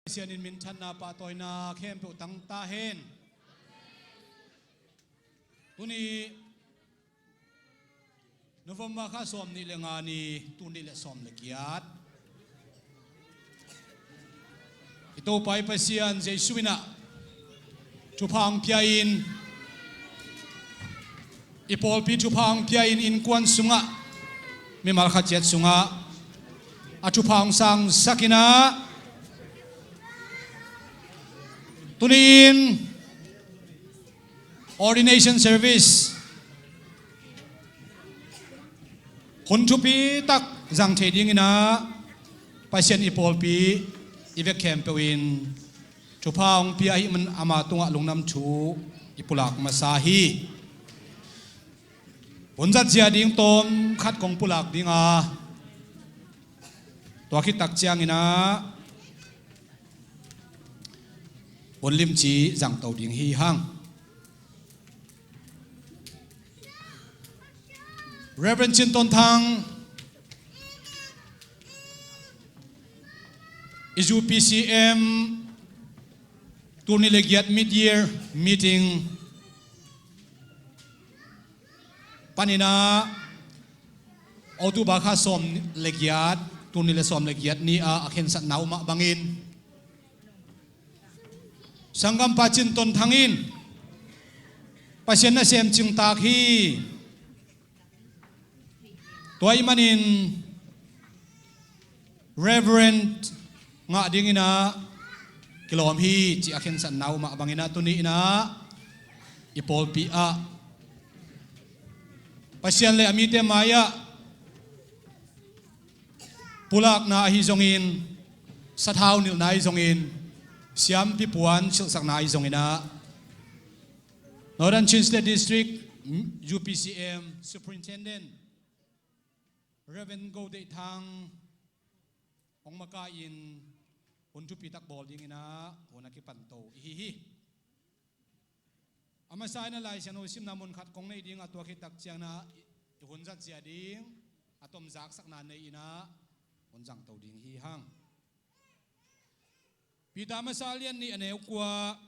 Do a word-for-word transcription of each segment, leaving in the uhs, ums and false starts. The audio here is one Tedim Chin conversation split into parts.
Pasian in minthanna pahtawina khempeuh tang ta hen. Tuni November kha sawm nih le nga ni, tul nih le sawm le giat. I Topa i Pasian Jesu in ah thupha hong pia in, i pawlpi thupha hong pia in, innkuan sungah, mimal khat ciat sungah a thupha hong sangsak in ah, tuni-in ordination service hun thupi tak zang thei dingin ah, Pasian i pawlpi i vek khempeuh in thupha hong pia ahih man ama tungah lungdam thu i pulak masa hi. Hun zat zia ding tawm khat kong pulak ding a, tua khit tak ciangin ah hun limci zangto ding hi hang. Reverend Cin Ton Thang, i U P C M tul nih le giat mid-year meeting panin ah, October kha sawm le giat, tul nih le sawm le giat ni-a a khensatna uh mah bangin, sanggampa Cin Ton Thang in Pasian nasem cingtak hi. Tua ahih manin Reverend ngah dingin ah kilawm hi, ci a khensatna uh mah bangin ah, tuni-in ah i pawlpi ah Pasian le a mite mai-ah pulakna ahi zongin, sathau nilhna ahi zongin, siampi puan silhsakna ahi zongin ah, Northern Chin State District U P C M Superintendent Reverend Go Deih Thang hong makai-in hun thupi tak bawl dingin ah hun a kipanto i hi hi. A masa-in ah Lai Siangtho simna mun khat kong nei ding a, tua khit tak ciangin ah i hun zat zia ding a tom zaksakna nei-in ah hun zangto ding hi hang. Peter masa lian nih a neu kua.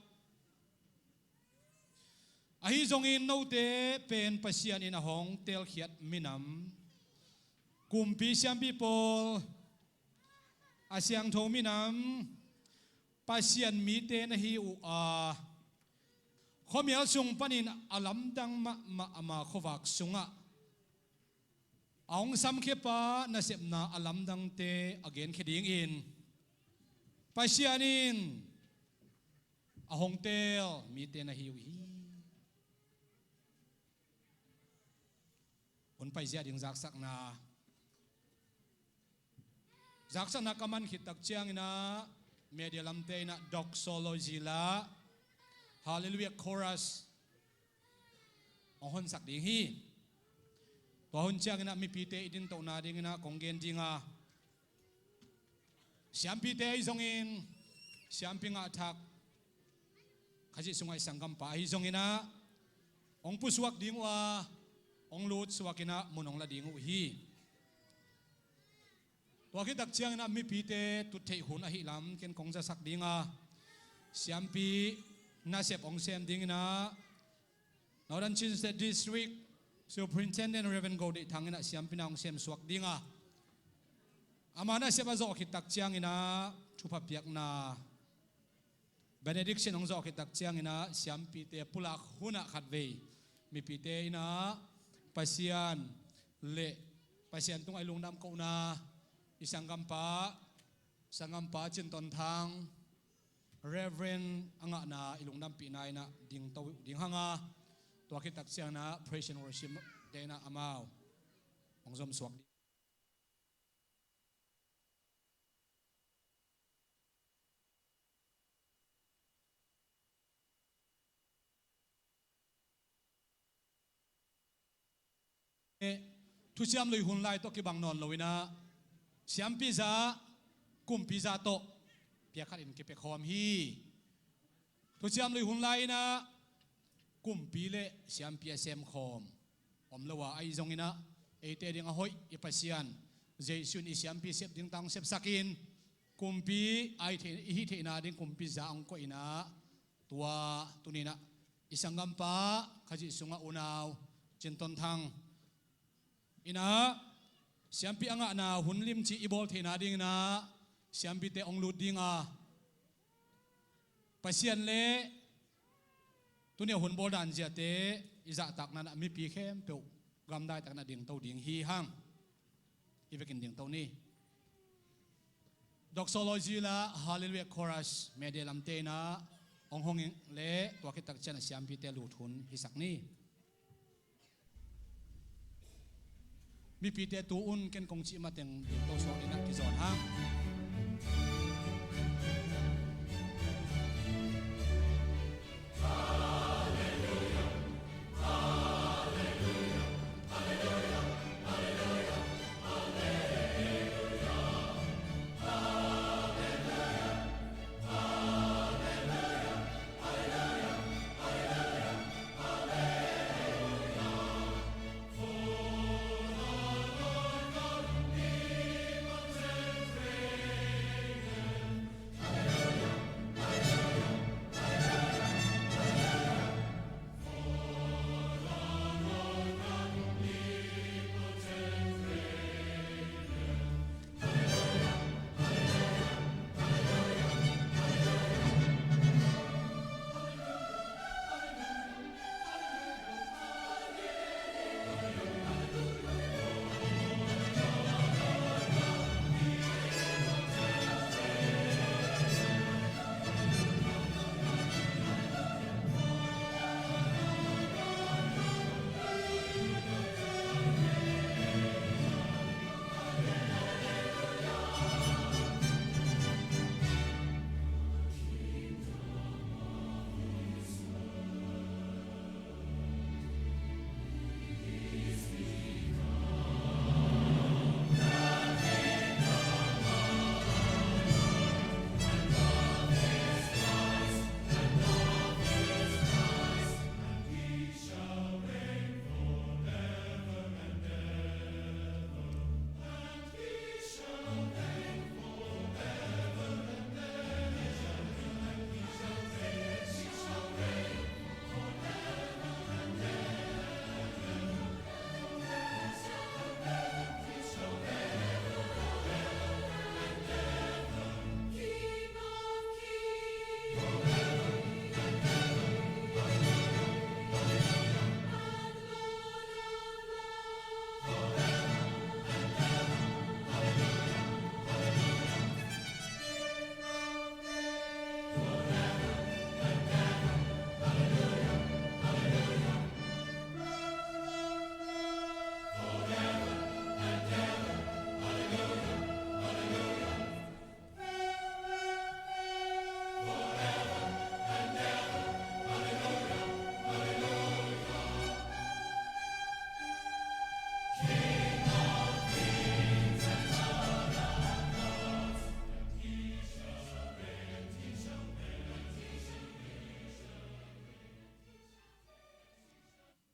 Ahi zongin note pen Pasian in a hong teelkhiat minam, kumpi siampi pawl, a siangtho minam, Pasian mite na hi uh a, khuamial sung panin a lamdang mahmah ama khuavak sungah a hong samkhia pa nasepna a lamdangte a genkhia dingin Pasian in a hong teel mite na hi uh hi. Hun paizia ding zaksakna. Zaksakna ka man khit tak ciangin ah media lamte in ah doxology la Hallelujah Chorus hong honsak ding hi. Tua hun ciangin ah mipite i dintohna dingin ah kong gen ding a, siampite ahi zongin, siampi ngahthak, Khazih sungah i sanggampa ahi zongin ah hong pusuak ding uh a, hong lutsuak in ah mun hong la ding uh hi. Tua khit tak ciangin ah mipite tuttheih hun ahih lam ken kong zasak ding a, siampi nasep hong sem dingin ah Northern Chin State District Superintendent Reverend Go Deih Thang in ah siampi na hong semsuak ding a, ama nasep a zawh khit tak ciangin ah thupha piakna benediction hong zawh khit tak ciangin ah siampite pulak hun ah khatvei mipite in ah Pasian le Pasian tungah i lungdam kohna, i sanggampa, sanggampa Cin Ton Thang Reverend a ngahna i lungdampihna in ah dingto ding hang a, tua khit tak ciangin ah praise and worship te in ah amau hong zomsuak ding. Thuciam lui hun lai tawh kibang nawn lo in ah siampi za, kumpi za tawh piakhat in kipia khawm hi. Thuciam lui hun lai in ah kumpi le siampi a sem khawm om lo a, ahi zongin ah eite ding a hoih i Pasian Jesu in i siampi sep ding tang sepsak in, Kumpi a i hih theihna ding kumpi za hong koih in ah, tua tuni in ah i sanggampa Khazih sungah unau Cin Ton Thang in ah siampi a ngahna hun limci i bawl theihna ding in ah siampite hong lut ding a, Pasian le tuni a hun bawl dan ziate i zahtakna in ah mipi khempeuh gamdai takin a dingto ding hi hang. I vekin dingto ni. Doxology la Hallelujah Chorus media lamte in ah hong hong in le tua khit tak ciang a siampite lut hun hisak ni. Mipite tu un ken kong cih mateng dingto suak in ah kizawn hang.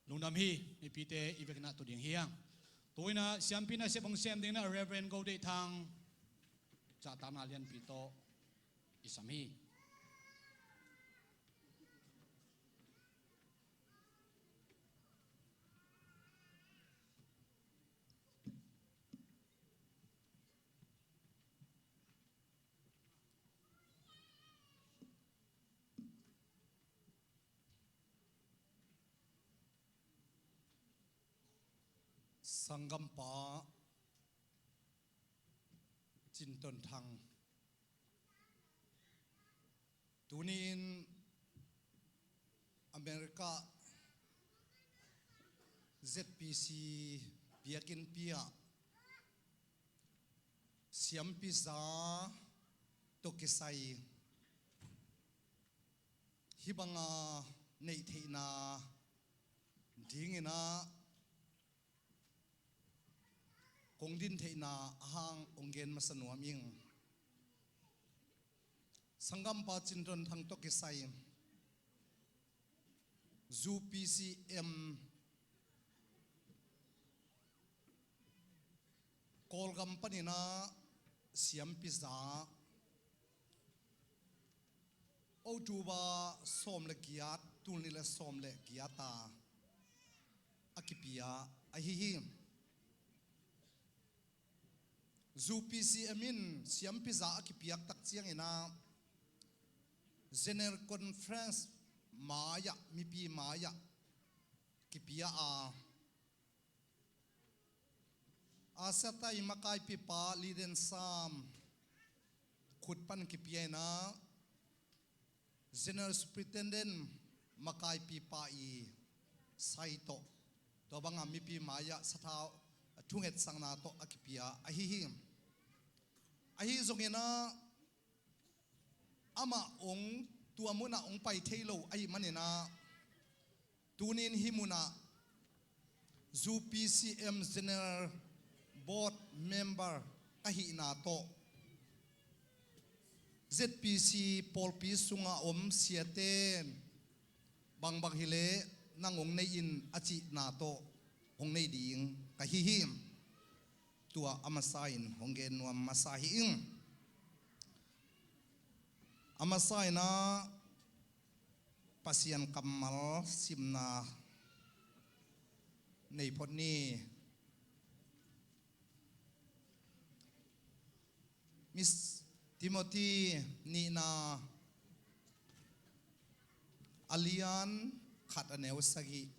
Lungdam hi. Mipite i vekin ah tu ding hi hang. Tu in ah siampi nasep hong sem ding in ah Reverend Go Deih Thang zahtakna lianpi tawh i sam hi. Sanggampa Cin Ton Thang, tuni-in America Z P C biakinnpi ah siampi za tawh kisai hih banga neih theihna ding in ah kong din theihna a hang hong gen masa nuam ing. Sanggampa Cin Ton Thang tawh kisai U P C M Kawlgam panin ah siampi za October sawm le giat, tul nih le sawm le giat a a kipia ahi hi. Zu P C M in siampi za a kipiak tak ciangin ah General Conference mai-ah, mipi mai-ah kipia a, Asia tai makaipipa Liden Sam khut pan kipia in ah General Superintendent makaipipa i sai tawh, tua banga mipi mai-ah sathau thungetsakna tawh a kipia ahi hi. Ahi zongin ah amah hong, tua munah hong pai thei lo ahih manin ah, tunin hih munah Zu P C M General Board Member ka hihna tawh Z P C pawlpi sungah om siate bangbang hileh nang hong nei in a cihna tawh hong nei ding ka hi hi. Tua a masa in hong gen nuam masa hi ing. A masa in ah Pasian kammal simna nei phot ni. Miss Timothy nihna a lian khat a neu sagih.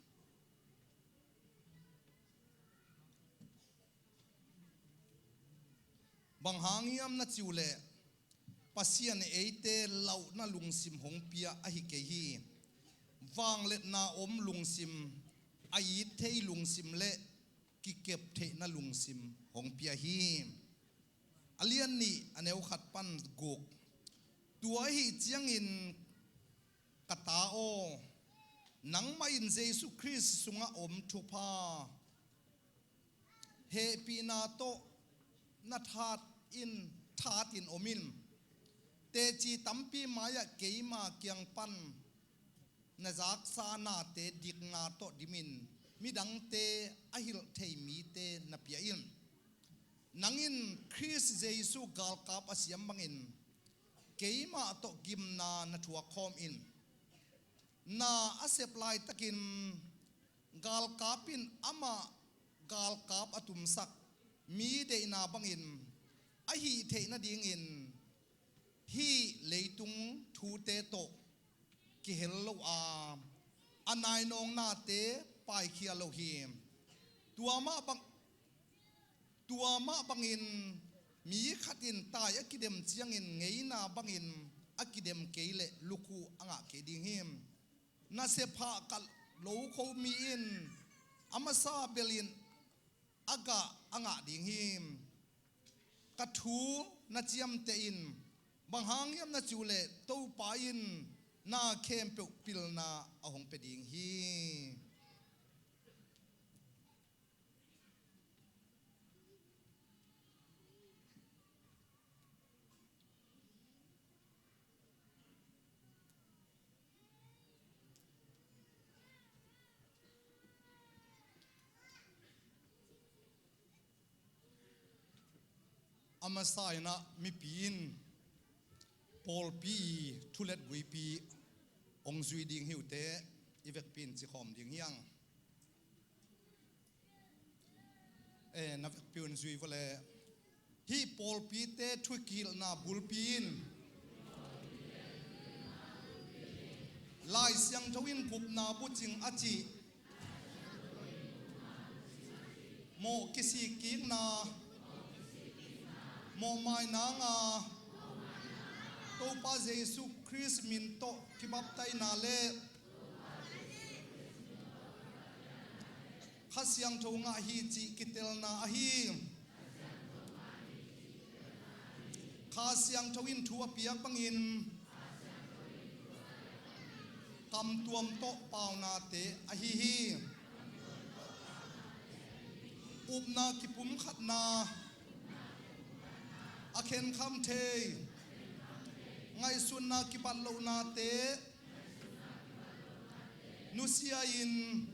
Bang hang hiam na cih uh leh, Pasian in eite lauhna lungsim hong pia ahi kei hi. Vangliatna om lungsim, a it thei lungsim le kikep theihna lungsim hong pia hi. A lian nih a neu khat pan guk. Tua ahi ciangin ka ta aw, nangmah in Jesu Khrist sungah om thupha hehpihna tawh na that in, that in om in. Teci tampi mai-ah keima kiang pan na zaksa nate dikna tawh dimin, midangte a hilh thei mite na pia in. Nang in Khrist Jesu galkap a siam bangin keimah tawh gimna na thuak khawm in. Na a sep laitakin galkap in amah galkap a tumsak mi deihna bangin a hih theih nadingin hih leitung thute tawh kihel lo a, a nainawng nate paikhia lo hi. Tua mah bang, tua mah bangin mi khat in tai a kidem ciangin ngeina bangin a kidem kei leh lukhu a ngah kei ding hi. Nasep hahkat lo kho mi in a masa belin a gah a ngah ding hi. Ka thu na ciamteh in, bang hang hiam na cih uh leh Topa in na khempeuh pilna a hong pia ding hi. A masa in ah mipi in pawlpi i thulet guipi hong zui ding hi uh teh, i vekpi in ci khawm ding hi hang. Eh, na vekpi un zui vawleh. Hih pawlpite thukilhna bulpi in Lai Siangtho in gupna bucing a cih mawh kisikkikna, mawhmaina nga, Topa Jesu Khrist min tawh kibaptaina le Kha Siangtho ngah hi cih kitelna ahi. Kha Siangtho in thu a piak bangin kamtuam tawh paunate ahi hi. Upna kipumkhatna, a khenkham thei, ngaihsutna kibat lohnate nusia in,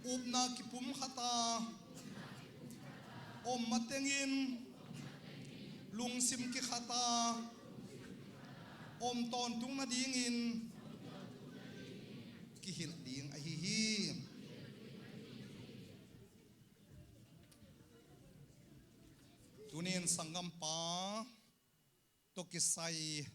upna kipumkhat a, om matengin lungsim kikhat a, om tawntung nadingin kihilh ding ahi hi. Tunin sanggampa tawh kisai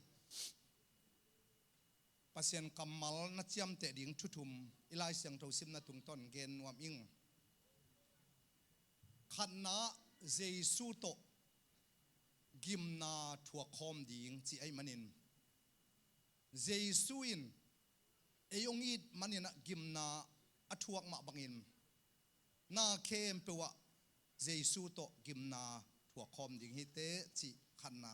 Pasian kammal na ciamteh ding thu thum i Lai Siangtho simna tungtawn gen nuam ing. Khatna, Jesu tawh gimna thuakkhawm ding cih ahih manin, Jesu in ei hong it manin ah gimna a thuak mah bangin na khempeuh ah Jesu tawh gimna thuakkhawm ding hi teh cih khatna.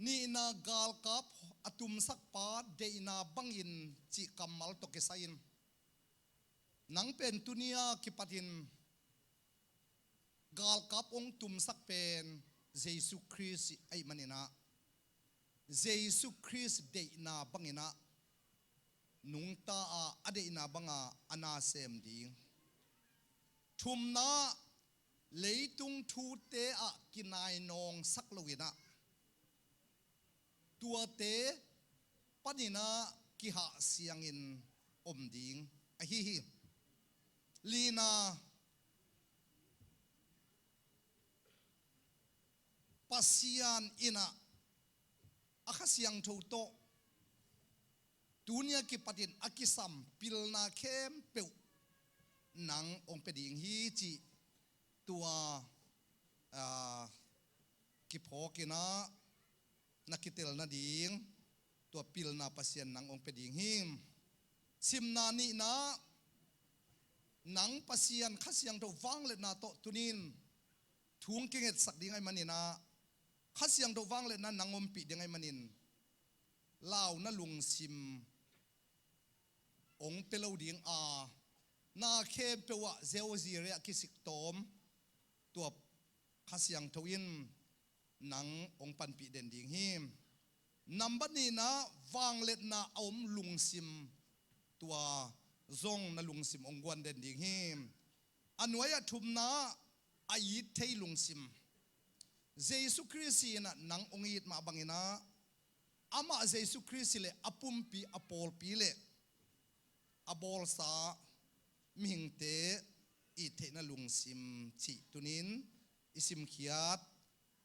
Nihna, galkap a tumsakpa deihna bangin cih kammal tawh kisai-in, nang pen tuni-a kipatin galkap hong tumsak pen Jesu Khrist ahih manin ah, Jesu Khrist deihna bangin ah nungta a, a deihna banga a na sem ding. Thumna, leitung thute ah kinainawngsak loin ah tuate panin ah kihahsiangin om ding ahi hi. Lina, Pasian in ah a Kha Siangtho tawh tuni-a kipatin a kisam pilna khempeuh nang hong pia ding hi cih tua, ah, kiphawkin ah na kitel nading tua pilna Pasian nang hong pia ding hi. Simna, nihna, nang Pasian Kha Siangtho vangliatna tawh tunin thu hong kingetsak ding ahih manin ah, Kha Siangtho vangliatna nang ompih ding ahih manin, launa lungsim hong pia lo ding a, na khempeuh ah zeu zire ah kisik tawm tua Kha Siangtho in nang hong panpih den ding hi. Nambat nihna, vangliatna a om lungsim tua zong na lungsim hong guan den ding hi. A nuai-ah thumna, a it thei lungsim. Jesu Khrist in ah nang hong it mah bangin ah, amah Jesu Khrist le a pumpi, a pawlpi le a bawlsa mihingte it theihna lungsim cih tunin i simkhiat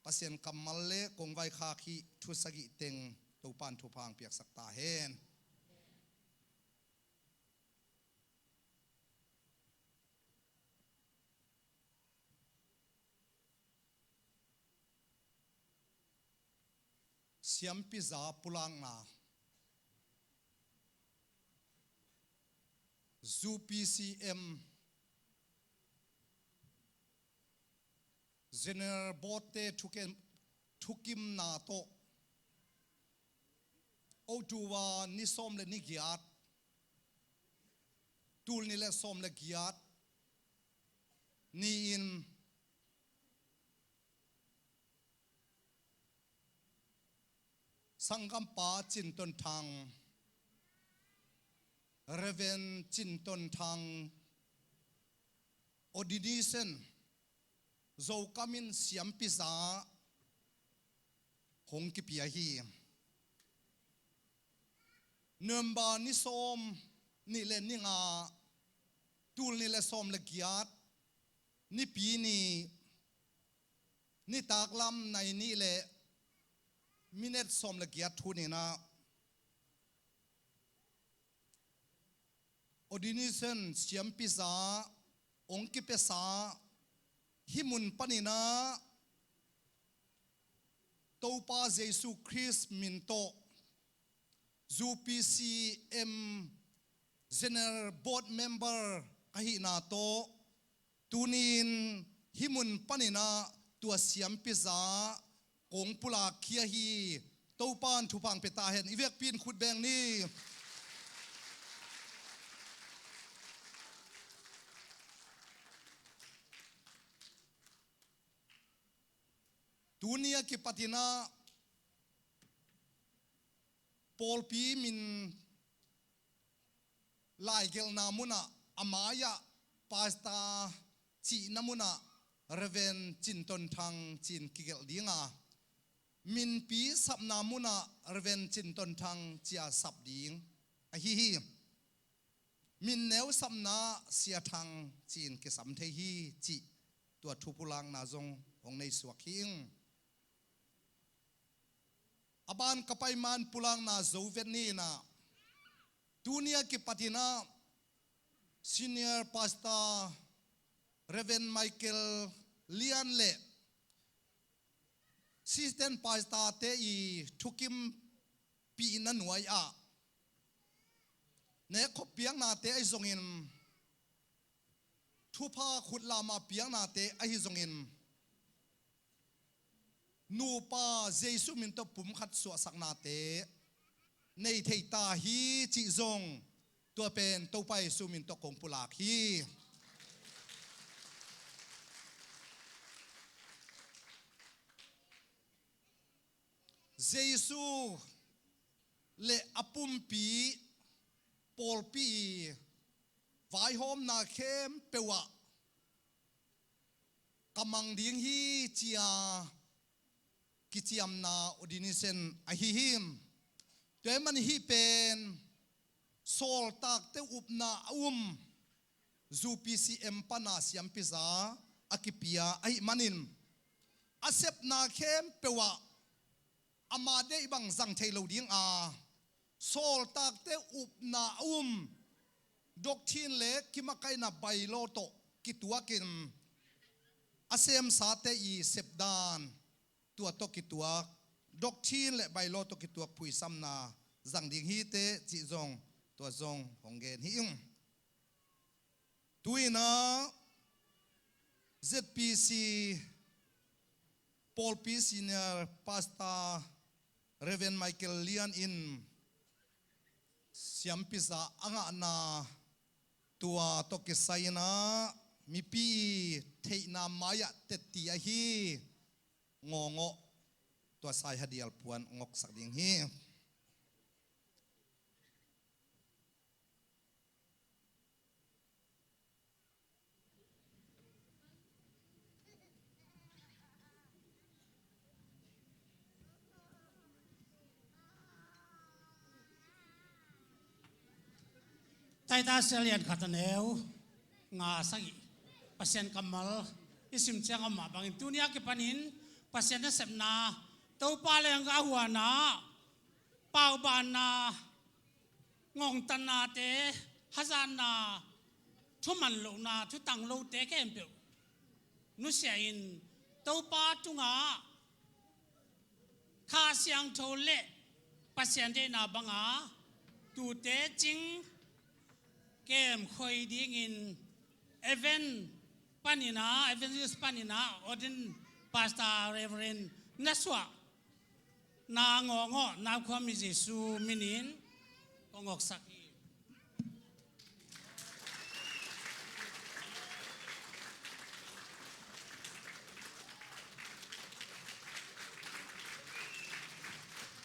Pasian kammal le kong vaikhak hih thu sagih teng Topa'n thupha hong piaksak ta hen. Siampiza pulakna, U P C M General Board-te thukim, thukimna tawh October ni sawm le ni giat, tul nih le sawm le giat ni-in Sanggampa Cin Ton Thang, Reverend Cin Ton Thang, ordination, Zokam in siampiza hong kipia hi. November ni sawm nih le ni nga, tul nih le sawm le giat, Nipi ni, nitaklam nai nih le minute sawm le giat thu ni-in ah, ordination siampiza hong kipiasa hih mun panin ah Topa Jesu Khrist min tawh U P C M General Board Member ka hihna tawh tuni-in hih mun panin ah tua siampiza kong pulakkhia hi. Topa'n thupha hong pia ta hen. I vekpi-in khut beng ni. Tuni a kipatin ah pawlpi min laigelhna mun ah, a mai-ah pastor cihna mun ah Reverend Cin Ton Thang ci-in kigelh ding a, Minpi sapna munah Reverend Cin Ton Thang ci-a sap ding ahi hi. Minneu sapna Sia Thang ci-in kisam thei hi cih tua thu pulakna zong hong nei suak hi. A ban ka pai man pulakna zo vet ni in ah, tuni a kipat in ah Senior Pastor Reverend Michael Lian le Assistant Pastor te i thukimpihna nuai-ah nekkhop piaknate ahi zongin, thupha khut lamah piaknate ahi zongin, nupa Jesu min tawh pumkhat suahsaknate nei thei ta hi cih zong tua pen Topa Jesu min tawh kong pulak hi. Jesu le a pumpi pawlpi i vaihawmna khempeuh ah ka mang ding hi ci-a kiciamna ordination ahi hi. Tua ahih manin hih pen sawltakte upna a um U P C M pana siampiza a kipia ahih manin, a sepna khempeuh ah ama deih bang zang thei lo ding a, sawltakte upna a um doctrine le kimakaihna bylaw tawh kituakin, a semsate i sepdan tua tawh kituak, doctrine le bylaw tawh kituak phuisamna zang ding hi teh cih zong tua zong hong gen hi ing. Tu-in ah Z P C pawlpi Senior Pastor Reverend Michael Lian in siampiza a ngahna tua tawh kisai-in ah mipi theihna mai-ah tetti ahi Ngawngawh, tua Sai Hadial puan ngawksak ding hi. Titus a lian khat a neu nga sagih, Pasian kammal i sim ciang a om mah bangin tuni a kipanin Pasian nasepna, Topa leng a huana, paubanna, ngongtannate, hazatna, thuman lohna, thutang lote khempeuh nusia in Topa tungah Kha Siangtho le Pasian deihna banga tute cing kemkhoi dingin Evan panina, Evangelist panina, Ordained Pastor Reverend na suah na Ngawngawh, na khuami Jesu minin kong awksak hi.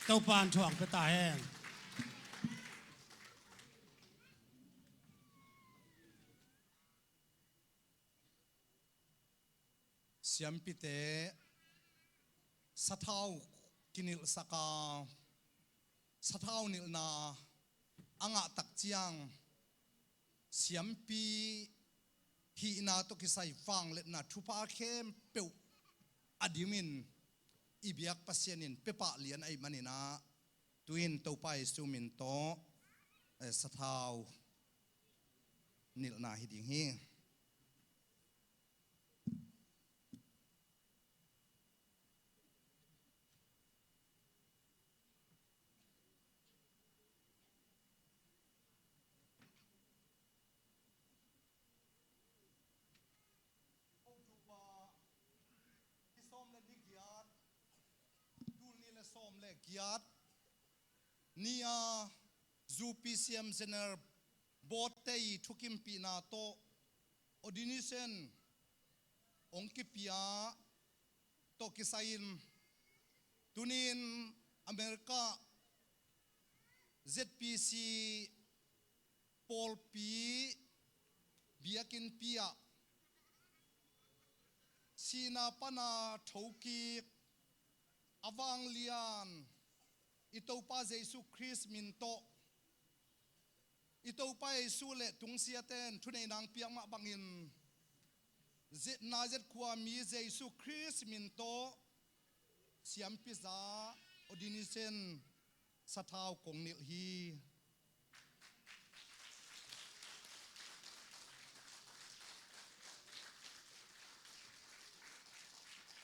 Topa'n thuak pia ta hen. Siampite sathau kinilhsak a, sathau nilhna a ngah tak ciang, siampi hihna tawh kisai vangliatna thupha khempeuh a dimin i biak Pasian in pia pah lian ahih manin ah, tu-in Topa Jesu min tawh, eh, sathau nilhna hi ding hi. October ni sawm le ni giat, tul nih le sawm le giat ni-a U P C M General Board te i thukimpihna tawh ordination hong kipia tawh kisai-in, tuni-in America Z P C pawlpi biakinnpi ah sihna pana thokik A vanglian i Topa Jesu Khrist min tawh, i Topa Jesu le tungsiaten thuneihna piak mah bangin, Nazareth khuami Jesu Khrist min tawh siampiza ordination sathau kong nilh hi.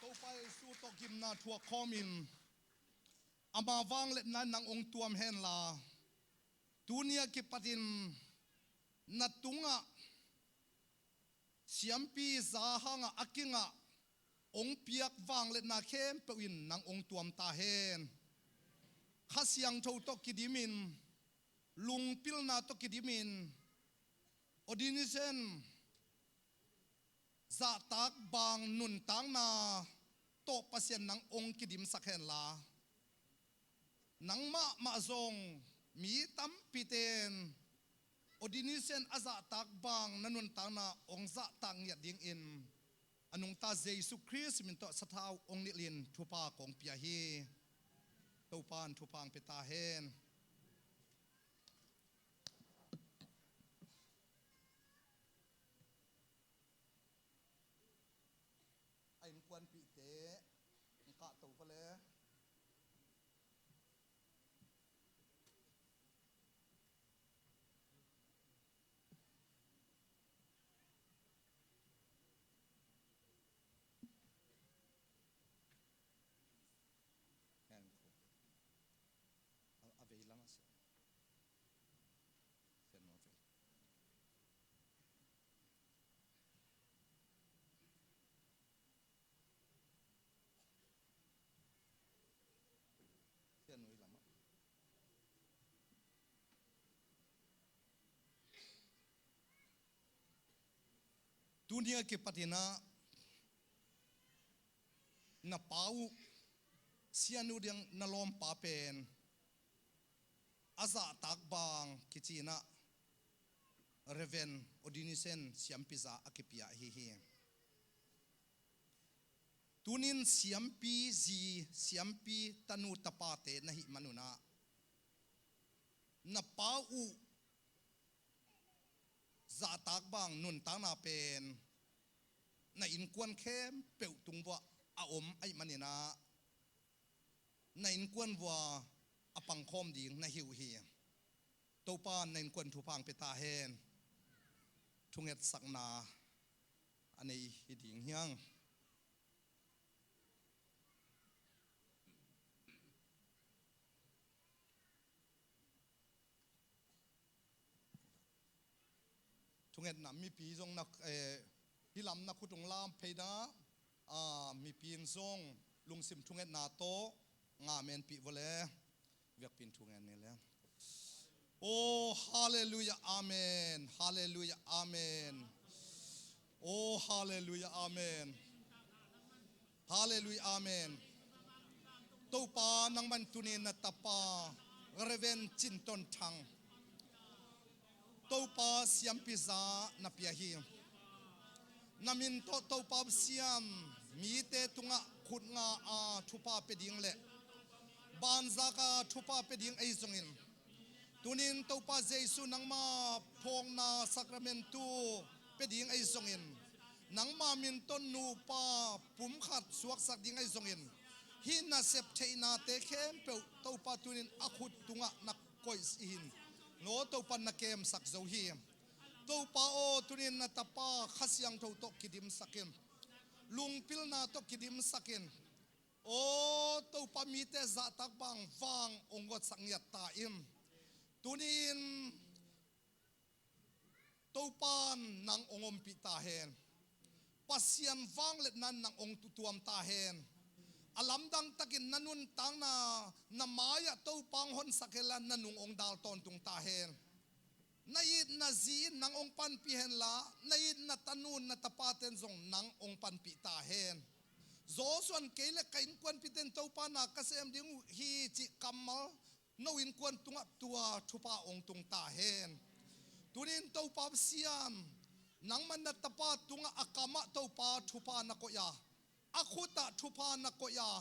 Topa Jesu tawh gimna thuak khawmin ama vangliatna in nang hong tuam henla, tuni a kipatin na tungah siampiza hangah a kingah hong piak vangliatna khempeuh in nang hong tuam ta hen. Kha Siangtho tawh kidimin, lungpilna tawh kidimin, ordination zahtak bang nuntakna tawh Pasian nang hong kidimsak henla, nangmah mah zong mi tampiten ordination a zahtak bang na nuntakna hong zahtak ngiat dingin a nungta Jesu Khrist min tawh sathau hong nilhin thupha kong pia hi. Topa in thupha hong pia ta hen. A innkuanpihte hong kahto vawle. A, a vei lamah si. Sian nuai vei. Sian nuai lamah. Tuni a kipatin ah na pa uh, sianu ding na lawmpa pen a zahtak bang kici-in ah Reverend ordination siampiza a kipia ahi hi. Tunin siampi zi, siampi tanu tapate na hih manun ah na pa uh zahtak bang nuntakna pen na innkuan khempeuh tung vuah a om ahih manin ah na innkuan vuah a pangkhawm ding na hi uh hi. Topa in na innkuan thupha hong pia ta hen. Thungetsakna a nei hi ding hi hang. Thungetna mipi zong na, eh, hih lam na khut hong lam phei na, ah, mipi in zong lungsim thungetna tawh nga menpih vawle. Biakpiin thungen ni le. Oh, halleluiah, amen. Halleluiah, amen. Oh, halleluiah, amen. Halleluiah, amen. Topa, nangman tunin na tapa Reverend Cin Ton Thang Topa siampiza na pia hi. Na min tawh Topa siam mite tungah khut nga a thupha pia ding le banzak a thupha pia ding ahi zongin, tunin Topa Jesu nangma phawkna sakramentu pia ding ahi zongin, nangma min tawh nupa pumkhat suaksak ding ahi zongin, hih nasep theihnate khempeuh Topa tunin a khut tungah na koih hi in, no Topa na kemsak zo hi. Topa aw, tunin na tapa Kha Siangtho tawh kidimsak in, lungpilna tawh kidimsak in, aw Topa mite zahtak bang vang hong gawtsak ngiat ta in, tunin Topa in nang hong ompih ta hen. Pasian vangliatna in nang hong tuam ta hen. A lamdang takin na nuntakna na mai-ah Topa hong honsak henla na nung hong dal tawntung ta hen. Na it na zi in nang hong panpih henla, na it na tanu na tapaten zong nang hong panpih ta hen. Joshua in kei le ka innkuanpihten Topa na ka sem ding uh hi cih kammal no innkuan tungah tua thupha hong tung ta hen. Tunin Topa siam, nangman na tapa tungah a kamah Topa thupha na koih a, a khutah thupha na koih a,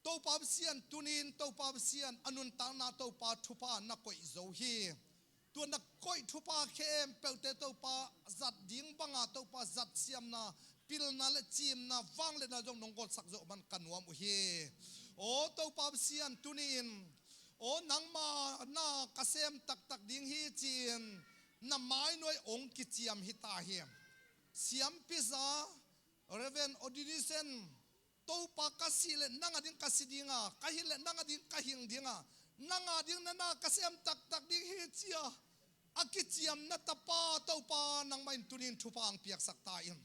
Topa Pasian, tunin Topa Pasian a nuntakna Topa thupha na koih zo hi. Tua na koih thupha khempeuhte Topa zat ding banga Topa zat siamna, pilna le cimna, vangliatna zong nong gawtsak zo man ka nuam uh hi. Aw Topa Pasian, tunin aw nangma na ka sem taktak ding hi ci-in na mainuai ong kiciam hi ta hi. Siampiza Reverend Ordination, Topa ka sih le nang a ding ka si dinga, ka hing le nang a ding ka hing dinga, nang a ding na na ka sem taktak ding hi cia a kiciam na tapa Topa nangmah in tunin thupha ang piaksak ta in.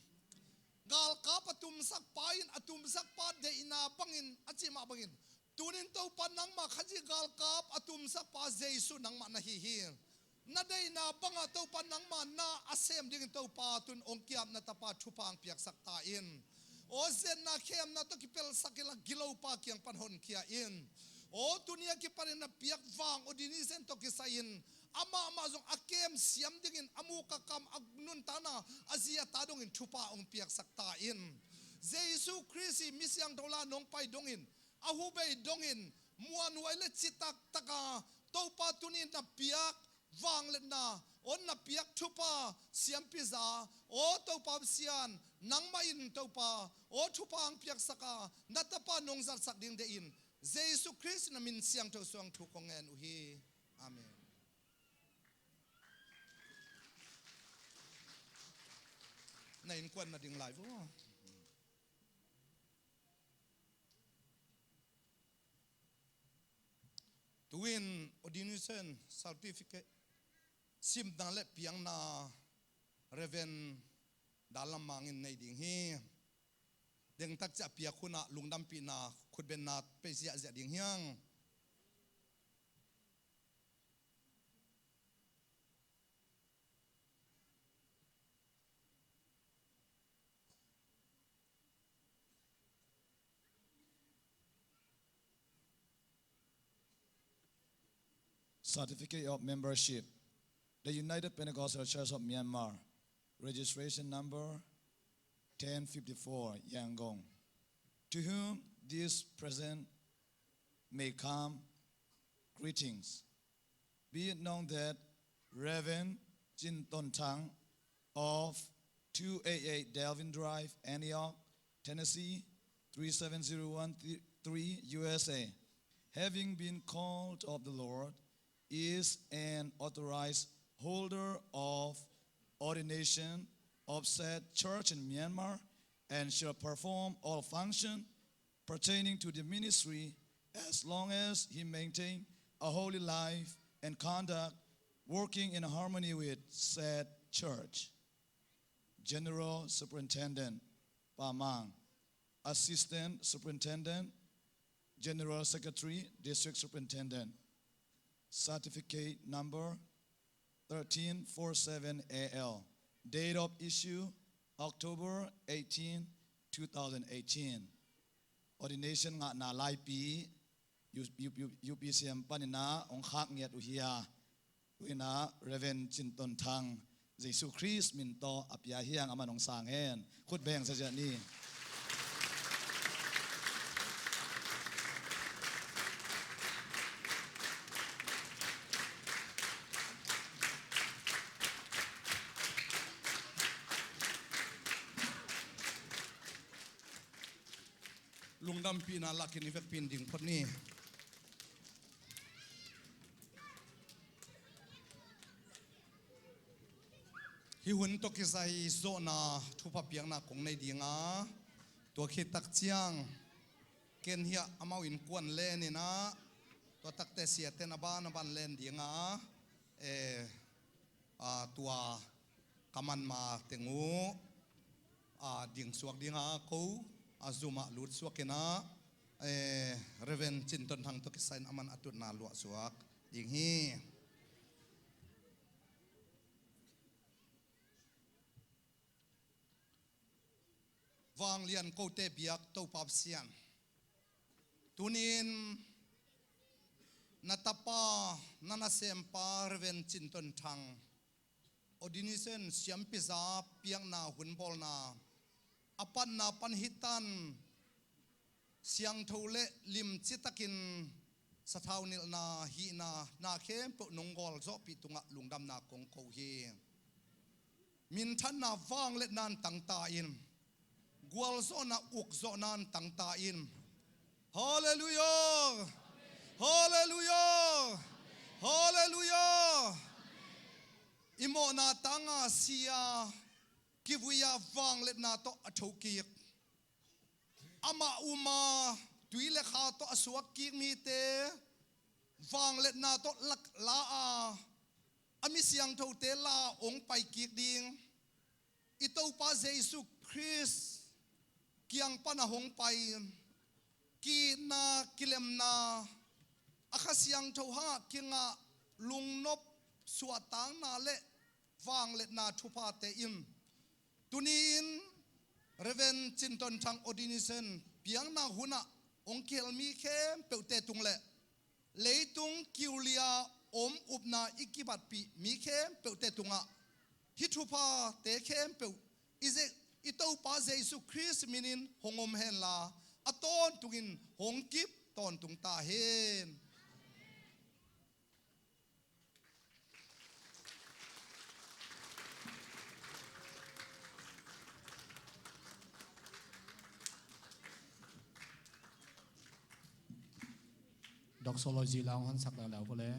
Galkap a tumsak pa in a tumsak pa deihna bangin a cimah bangin tunin Topa nangmah Khazih galkap a tumsak pa Jesu nangmah na hi hi. Na deihna banga Topa nangmah na a sem dingin Topa tun ong kiap na tapa thupha ang piaksak ta in. Aw zetna khemna tawh kipelsak inla gilopa kiang pan honkhia in. Aw tunia kipanin na piak vang Ordination tawh kisai-in amah mah zong a kem siam dingin a muk a kam a nuntakna a zi a ta dongin thupha ong piaksak ta in. Jesu Khrist i mi siangtho la nong pai dongin a hubei dongin muanhuai le citak taka Topa tunin na piak vangliatna aw na piak thupha siampiza aw Topa Pasian nangmah in Topa aw thupha ang piaksaka na tapa nong zatsak ding deihin Jesu Khrist na min siangtho suang thu kong ngen uh hi. Amen. Na innkuan na ding lai vo. Tuin ordination certificate simna le piakna Reverend Dal Lam Mang in nei ding hi. Dengtak ciah piak hunah lungdampihna khutbenna pei ziahziah ding hiang. Certificate of Membership, The United Pentecostal Church of Myanmar, registration number ten fifty-four, Yangon. To whom this present may come, greetings. Be it known that Reverend Cin Ton Thang of two eight eight Delvin Drive, Antioch, Tennessee, three seven zero one three, U S A, having been called of the Lord, is an authorized holder of ordination of said church in Myanmar, and shall perform all functions pertaining to the ministry as long as he maintain a holy life and conduct working in harmony with said church. General Superintendent, Pa Mang. Assistant Superintendent, General Secretary, District Superintendent. Certificate number thirteen four seven A L. Date of issue, October eighteen, two thousand eighteen. Ordination ngahna laipi, U-, U-, U-, U P C M panin ah hong khak ngiat uh hi a. Tuin ah Reverend Cin Ton Thang, Jesu Khrist min tawh a pia hiang, amah in hong sang hen. Khut beng ziahziah ni. Lungdampihna lakin i vekpi in ding phot ni. Hih hun tawh kisai zawhna thupha piakna kong nei ding a, tua khit tak ciang ken hiah amau innkuan len in ah, tua takte siate na ban na ban len ding a, eh, a, tua ka man ma teng uh, a, ding suak ding a, ko a zum ah lut suak in ah, eh, Reverend Cin Ton Thang tawh kisai in aman a tutna luah suak ding hi. Vanglian kote biak Topa Pasian, tunin na tapa, na nasempa Reverend Cin Ton Thang ordination siampiza piakna hun bawlna a panna pan hitan siangtho le limci takin sathau nilhna hihna na khempeuh nong gualzawhpih tungah lungdamna kong ko hi. Minthanna vangliatna in tangta in, gualzawhna ukzawhna in tangta in. Halleluiah! Halleluiah! Halleluiah! I mawhna tanga si a, kivui a, vangliatna tawh a thokik, amah um a, tui le kha tawh a suakkik mite vangliatna tawh lak la a, a mi siangthote la hong paikik ding, i Topa Jesu Khrist kiang pan a hong pai, ki-itna, kilemna, a Kha Siangtho hangah kingah lungnop suahtakna le vangliatna thuphate in, tuni-in Reverend Cin Ton Thang ordination piakna hunah hong kihel mi khempeuhte tung le leitung kiulia om upna i kibatpih mi khempeuhte tungah hih thuphate khempeuh i Je-, i Topa Jesu Khrist minin hong om henla, a tawntungin hong kip tawntung ta hen. Doxology la hong honsak leuleu vua le.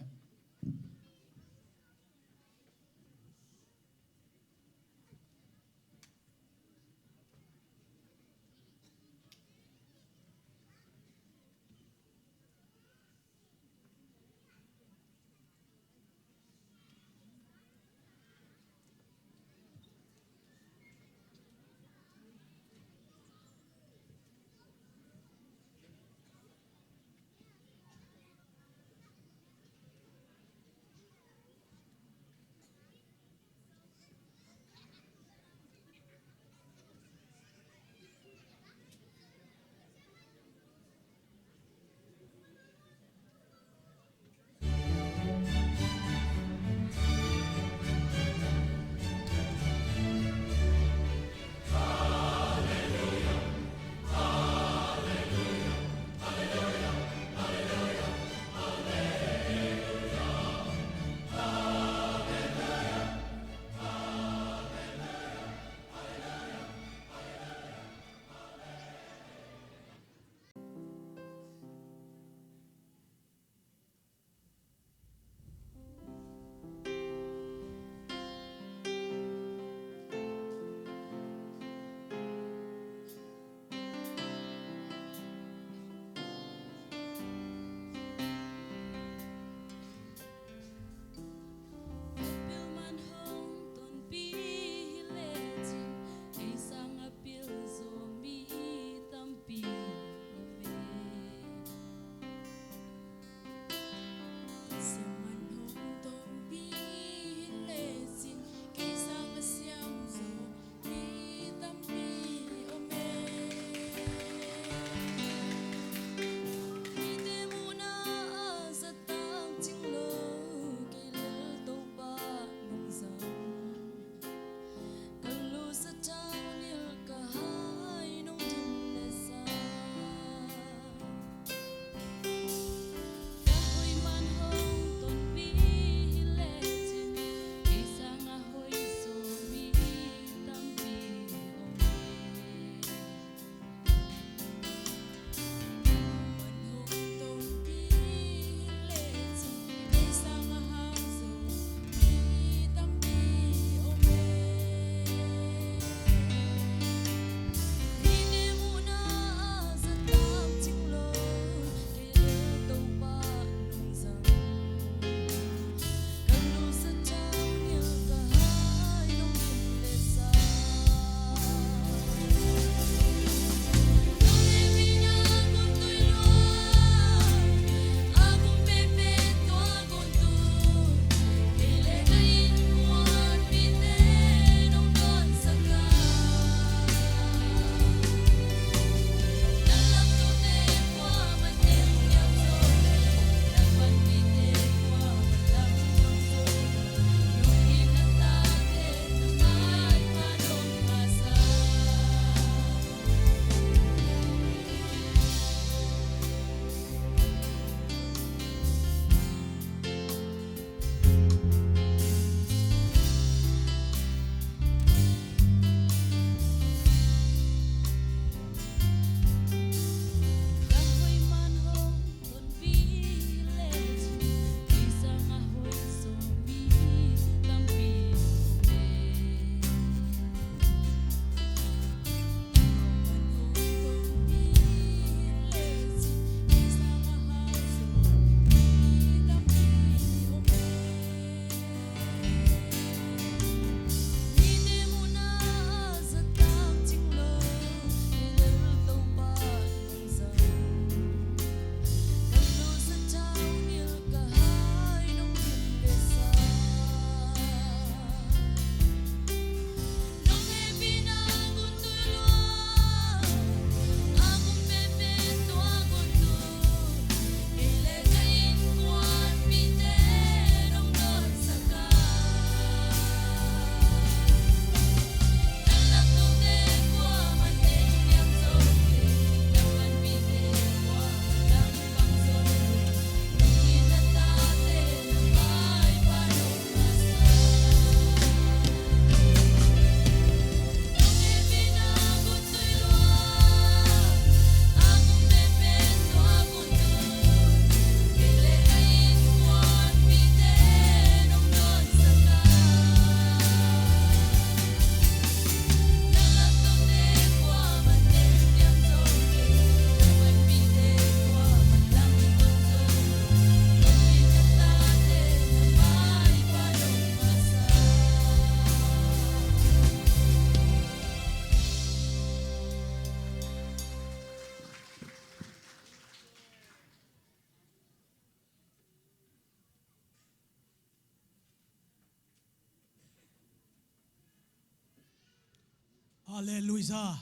Halleluiah.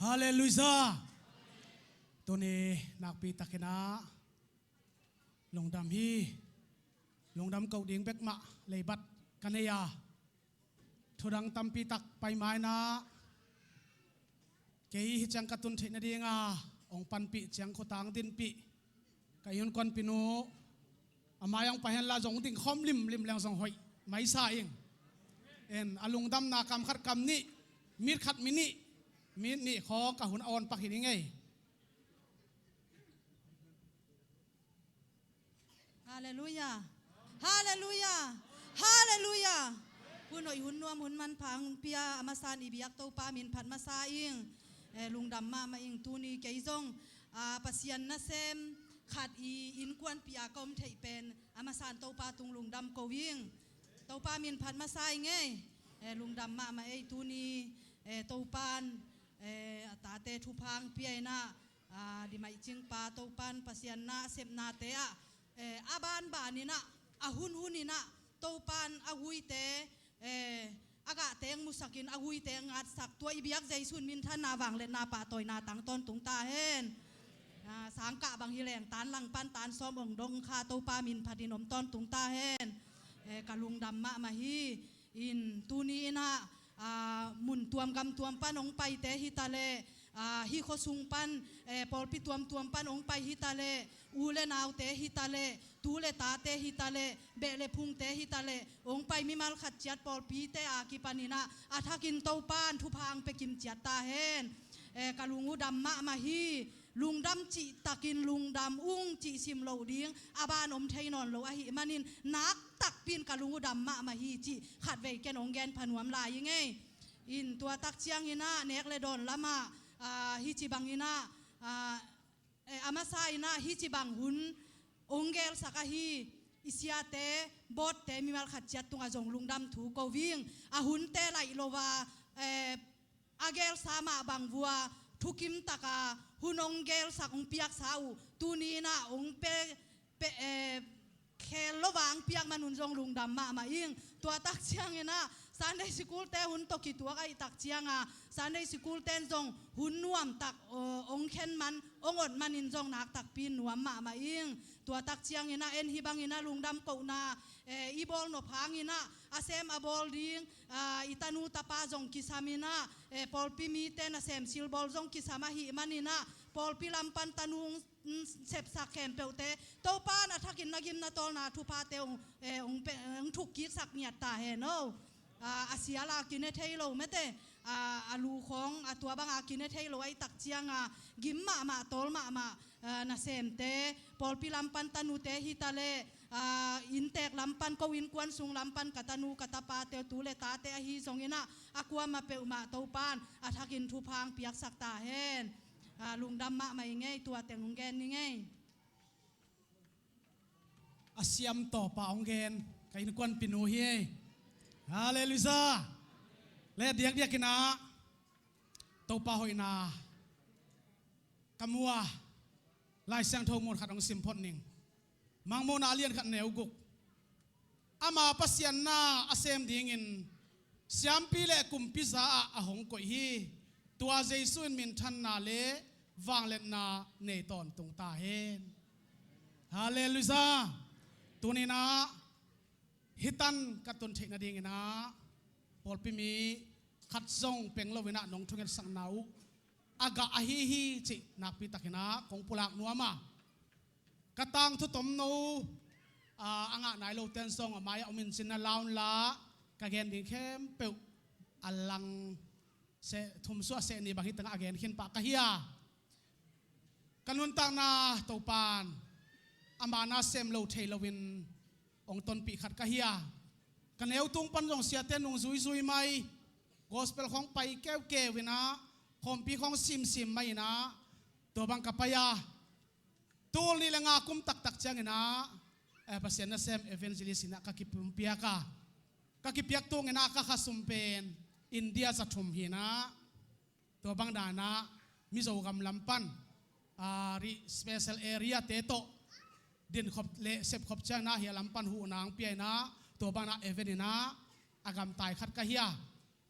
Halleluiah. Tuni nakpi takin ah lungdam hi. Lungdam koh ding bek mah leibat ka nei a, thudang tampi tak pai mai-in ah kei hih ciang ka tun theih nading a hong panpih ciang khutang dinpih ka innkuanpih nu, a mai-ah hong pai hen la zong ding khawm limlim leng zong hoih mai sa ing. En, a lungdamna kam khat kam nih, minute khat minute, minute nih khawng ka hun a awn pak hi ning ei. Halleluiah. Halleluiah. Halleluiah. Hun hoih, hun nuam, hun manpha hong pia a masa-in i biak Topa min phat masa ing. Eh, lungdam mahmah ing. Tuni kei zong, ah, Pasian nasem khat i innkuanpih a ka om theih pen a masa-in Topa tung lungdam ko ing. Topa min phat masa ing ei. Eh, lungdam mahmah ei. Tuni, eh, Topa'n, eh, a tate thupha hong pia in ah, ah, dimaicingpa Topa'n Pasian na a sepnate ah, eh, a banbanin ah, a hunhunin ah Topa'n a huite, eh, a gahte hong musakin a huite hong ngatsak, tua i biak Jesu in minthanna, vangliatna, pahtawina tang tawntung ta hen. Ah, sangkah bang hi leng tan lang pan tan sawm hong dong kha, Topa min phatin om tawntung ta hen. Eh, ka lungdam mahmah hi. In tuni in ah, ah, mun tuam gam tuam pan hong paite hi ta leh, ah, hih khuasung pan, eh, pawlpi tuamtuam pan hong pai hi ta leh, u le naute hi ta leh, tu le tate hi ta leh, beh le phungte hi ta leh, hong pai mimal khat ciat pawlpite a kipanin ah a thakin Topa'n thupha hong pia kim ciat ta hen. Eh, ka lung uh dam mahmah hi. Lungdam cih takin lungdam ung cih sim loh ding a ban om thei nawn lo ahih manin, nak takpi in ka lung uh dam mahmah hi cih khatvei ken hong gen pha nuam lai ing ei. In tua tak ciangin ah nek le dawn lamah, ah, hih ci bangin ah, ah, eh, a masa-in ah hih ci bang hun hong gelsak ahi i siate, bawtte mimal khat ciat tungah zong lungdam thu ko ing. A hunte laih lo a, eh, a gelsa mah bang vua thukim taka hun hong gelsak, hong piaksa uh tuni in ah hong pe, pe, eh, khel lo a hong piak man un zong lungdam mahmah ing. Tua tak ciangin ah Sunday School-te hun tawh kituak ahih tak ciang a, Sunday School-te'n zong hun nuam tak, eh, hong khen man, hong ot manin zong nak takpi in nuam mahmah ing. Tua tak ciangin ah en hih bangin ah lungdam kohna, eh, i bawl nop hangin ah a sem a bawl ding, ah, i tanu tapa zong kisam in ah, eh, pawlpi mite nasem silbawl zong kisam ahih manin ah, pawlpi lam pan tanu, mm, sepsak khempeuhte Topa'n a thakin na gim na tawlna thuphate hong, eh, hong pe, hong thuk kiksak ngiat ta hen aw. Ah, a sial a kine thei lo mate, ah, a lu khawng a tua bang a kine thei lo ahih tak ciang a, gim mahmah, tawl mahmah, ah, nasemte, pawlpi lam pan tanute hi ta leh, ah, inntek lam pan, ko innkuan sung lam pan ka tanu ka tapate, tu le tate ahi zongin ah, a kuamah peuhmah Topa'n a thakin thupha hong piaksak ta hen. Ah, lungdam mahmah ing ei. Tua teng hong gen ning ei. A siam tawpa hong gen ka innkuanpih nu hi ei. Halleluiah. Le diakdiakin ah Topa hoihna ka mu a, Lai Siangtho mun khat hong sim phot ning. Mangmuhna a lian khat neu guk. Ama Pasian na a sem dingin siampi le kumpiza ah a hong koih hi. Tua Jesu in minthanna le vangliatna nei tawntung ta hen. Halleluiah. Tuni in ah hih tan ka tun theih nadingin ah pawlpi mi khat zong peng lo in ah nong thungetsakna uh a gah ahi hi cih nakpi takin ah kong pulak nuam a, ka tangthu tomno, ah, a ngah nai lote'n zong a mai-ah om in cin na la un la, ka gen ding khempeuh a lang seh, thum suah seh ni bang hi tangah a gen khin pah ka hi a, ka nuntakna Topa'n ama na sem lo thei loin hong tonpih khat ka hi a, ka neu tung pan zong siate nung zuizui mai, gospel khawng pai keukeu in ah, khawmpi khawng simsim mai in ah, tua bang ka pai a, tul nih le nga kum taktak ciangin ah, eh, Pasian nasem evangelist in ah ka kipumpiak a, ka kipiak tungin ah ka khasum pen India za thum hi in ah, tua bang dan ah Mizo gam lam pan, ah, ri special area-te tawh dinkhop le sepkhop ciangin ah hih lam pan huhna hong pia in ah, tua bang ah evan in ah a gamtai khat ka hi a.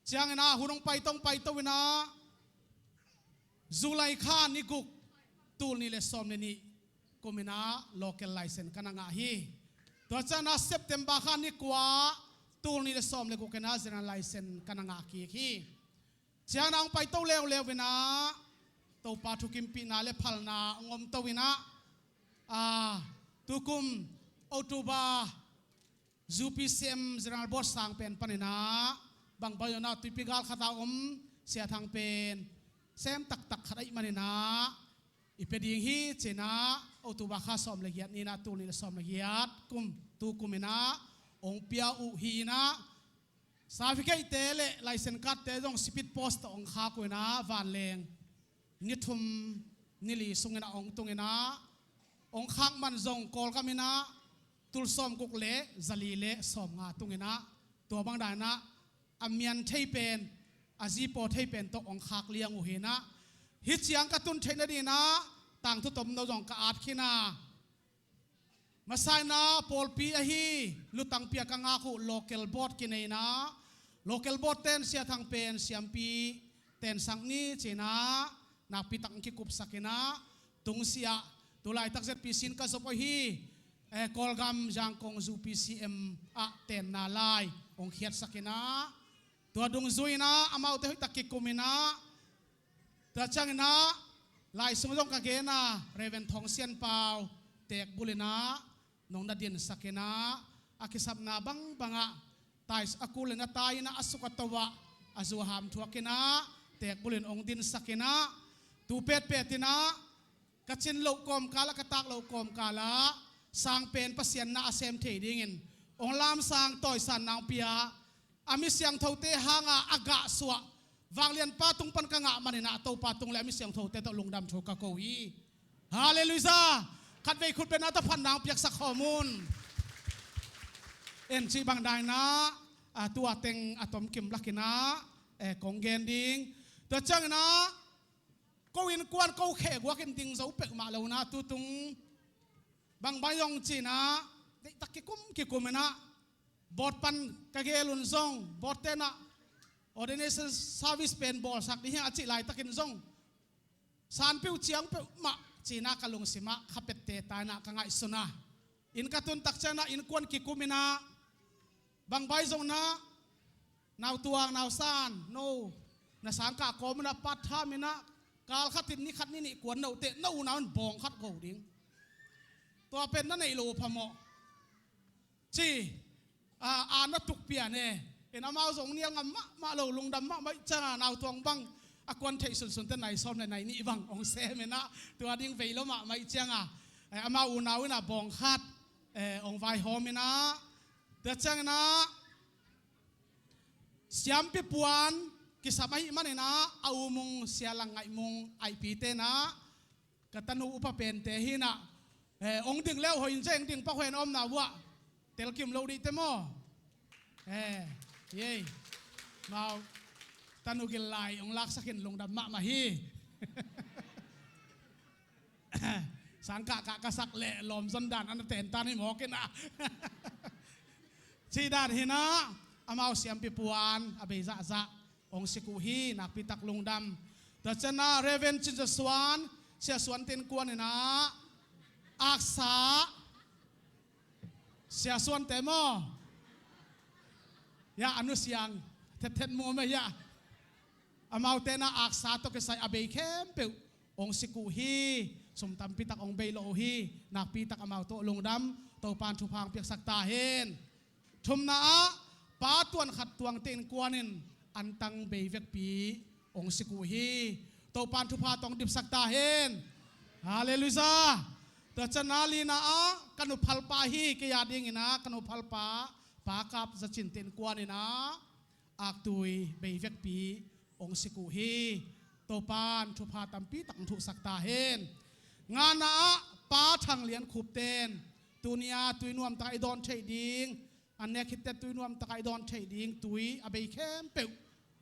Ciangin ah hun hong paito, hong paito in ah July kha ni guk, tul nih le sawm le nih kum in ah local license ka na ngah hi. Tua ciangin ah September kha ni kua, tul nih le sawm le guk in ah general license ka na ngah kik hi. Ciangin ah hong paito leuleu in ah Topa thukimpihna le phalna hong omto in ah, ah, tukum October U P C M General Board sang pen panin ah bang baih zong ah tuipi gal khat a om Sia Thang pen sem taktak khat ahih manin ah i pia ding hi ci-in ah October kha sawm le giat ni in ah tul nih le sawm le giat kum, tukum in ah hong pia uh hi in ah certificate te le license card te zong speed post tawh hong khak uh in ah vanleng ni thum ni li sungin ah hong tung in ah hong khak man zong Kawlgam in ah tul sawm guk le za li le sawm nga tung in ah tua bang dan in ah a mian thei pen, a zipaw thei pen tawh hong khak liang uh hi in ah hih ciang ka tun theih nading in ah tangthu tomno zong ka at khin a. Masa in ah pawlpi ahi lutang pia ka ngak uh local board kinei in ah local board ten Sia Thang pen siampi tensang ni ci-in ah nakpi tak hong kikupsak in ah tungsiah tu laitak Z P C in ka zop uh hi, eh, Kawlgam Zangkong U P C M ah tenna lai hong khiatsak in ah tua dungzui in ah amaute hoihtak kikum in ah tua ciangin ah lai sung zong ka gen a, Reverend Thawng Sian Pau teek bul in ah nong na dinsak in ah a kisapna bangbang ah tais a kul in a tai in ah a suk a to ah a zu a ham thuak in ah teek bul in hong dinsak in ah tu petpet in ah ka cin loh kawmkal ah, ka tak loh kawmkal ah sang pen Pasian na a sem thei dingin hong lamsang tawisan nang pia a mi siangthote hanga a gahsuah vanglianpa tung pan ka ngah manin ah Topa tung le a mi siangthote tawh lungdam thu ka ko hi. Halleluiah. Khatvei khut beng na tawh phatna hong piaksak khawm un. En cih bang dan in ah, a, tua teng a tomkim lak in ah, eh, kong gen ding. Tua ciangin ah ko innkuan ko khekguak in ding zo peuhmah lo in ah tutung bang baih zong ci-in ah deihtak kikum kikum in ah board pan ka gel un zong board ten ah ordination service pen bawlsak ding hi a cih laitakin zong sanpeuh ciang peuhmah ci-in ah ka lungsim ah kha pette ta in ah ka ngaihsun a. Inn ka tun tak ciangin ah innkuan kikum in ah bang baih zong in ah nautuang nausan no na sangkah kawm in ah part time in ah kal khat in ni khat ni nih kuan note no unau in bawng khat go ding. Tua pen na neih lo uh phamawh ci a, a na tuk pian e. In amau zong nial ngam mahmah lo, lungdam mahmah ih cianga nautuang bang a kuan theih sunsun te nai sawm le nai nih bang hong sem in ah tua ding vei lo mahmah ih cianga, eh, amau unau in ah bawng khat, eh, hong vaihawm in ah tua ciangin ah siampi puan kisam ahih manin ah a u mung Sia Lang Ngaih Mung aihpite in ah ka tanu upa pente hi in ah, eh, hong ding leuh hoih in zeng ding pak hoih in a omna uh ah telkim lo dihte maw? Eh, yei. Mau tanu gil lai hong laksak in lungdam mahmah hi. Sangkah kah ka sak leh lawmzon dan a na tentan hi mawk in ah. Cih dan hi in ah amau siampi puan a bei zahzah hong sik uh hi, nakpi tak lungdam. Tua ciangin ah Reverend Cin Za Suan, Sia Suan te innkuan in ah aksa, Sia Suan te maw? Ya, a nu siang thethet mu mah ya. Amaute in ah aksa tawh kisai a bei khempeuh hong sik uh hi. Sum tampi tak hong bei lo uh hi. Nakpi tak amau tawh lungdam. Topa'n thupha hong piaksak ta hen. Thumna ah pa tuan khat tuangte innkuan in antang bei vekpi hong sik uh hi. Topa'n thupha tawh hong dipsak ta hen. Halleluiah. Tua ciangin ah lina ah ka nuphalpa hi, kei a dingin ah ka nuphalpa Pa Kap Za Cin te innkuan in ah aktui bei vekpi hong sik uh hi. Topa'n thupha tampi tak hong thuhsak ta hen. Ngana ah Pa Thang Lian Khup ten tuni a tui nuam tak a i dawn theih ding, an nek khit teh tui nuam tak a i dawn theih ding tui a bei khempeuh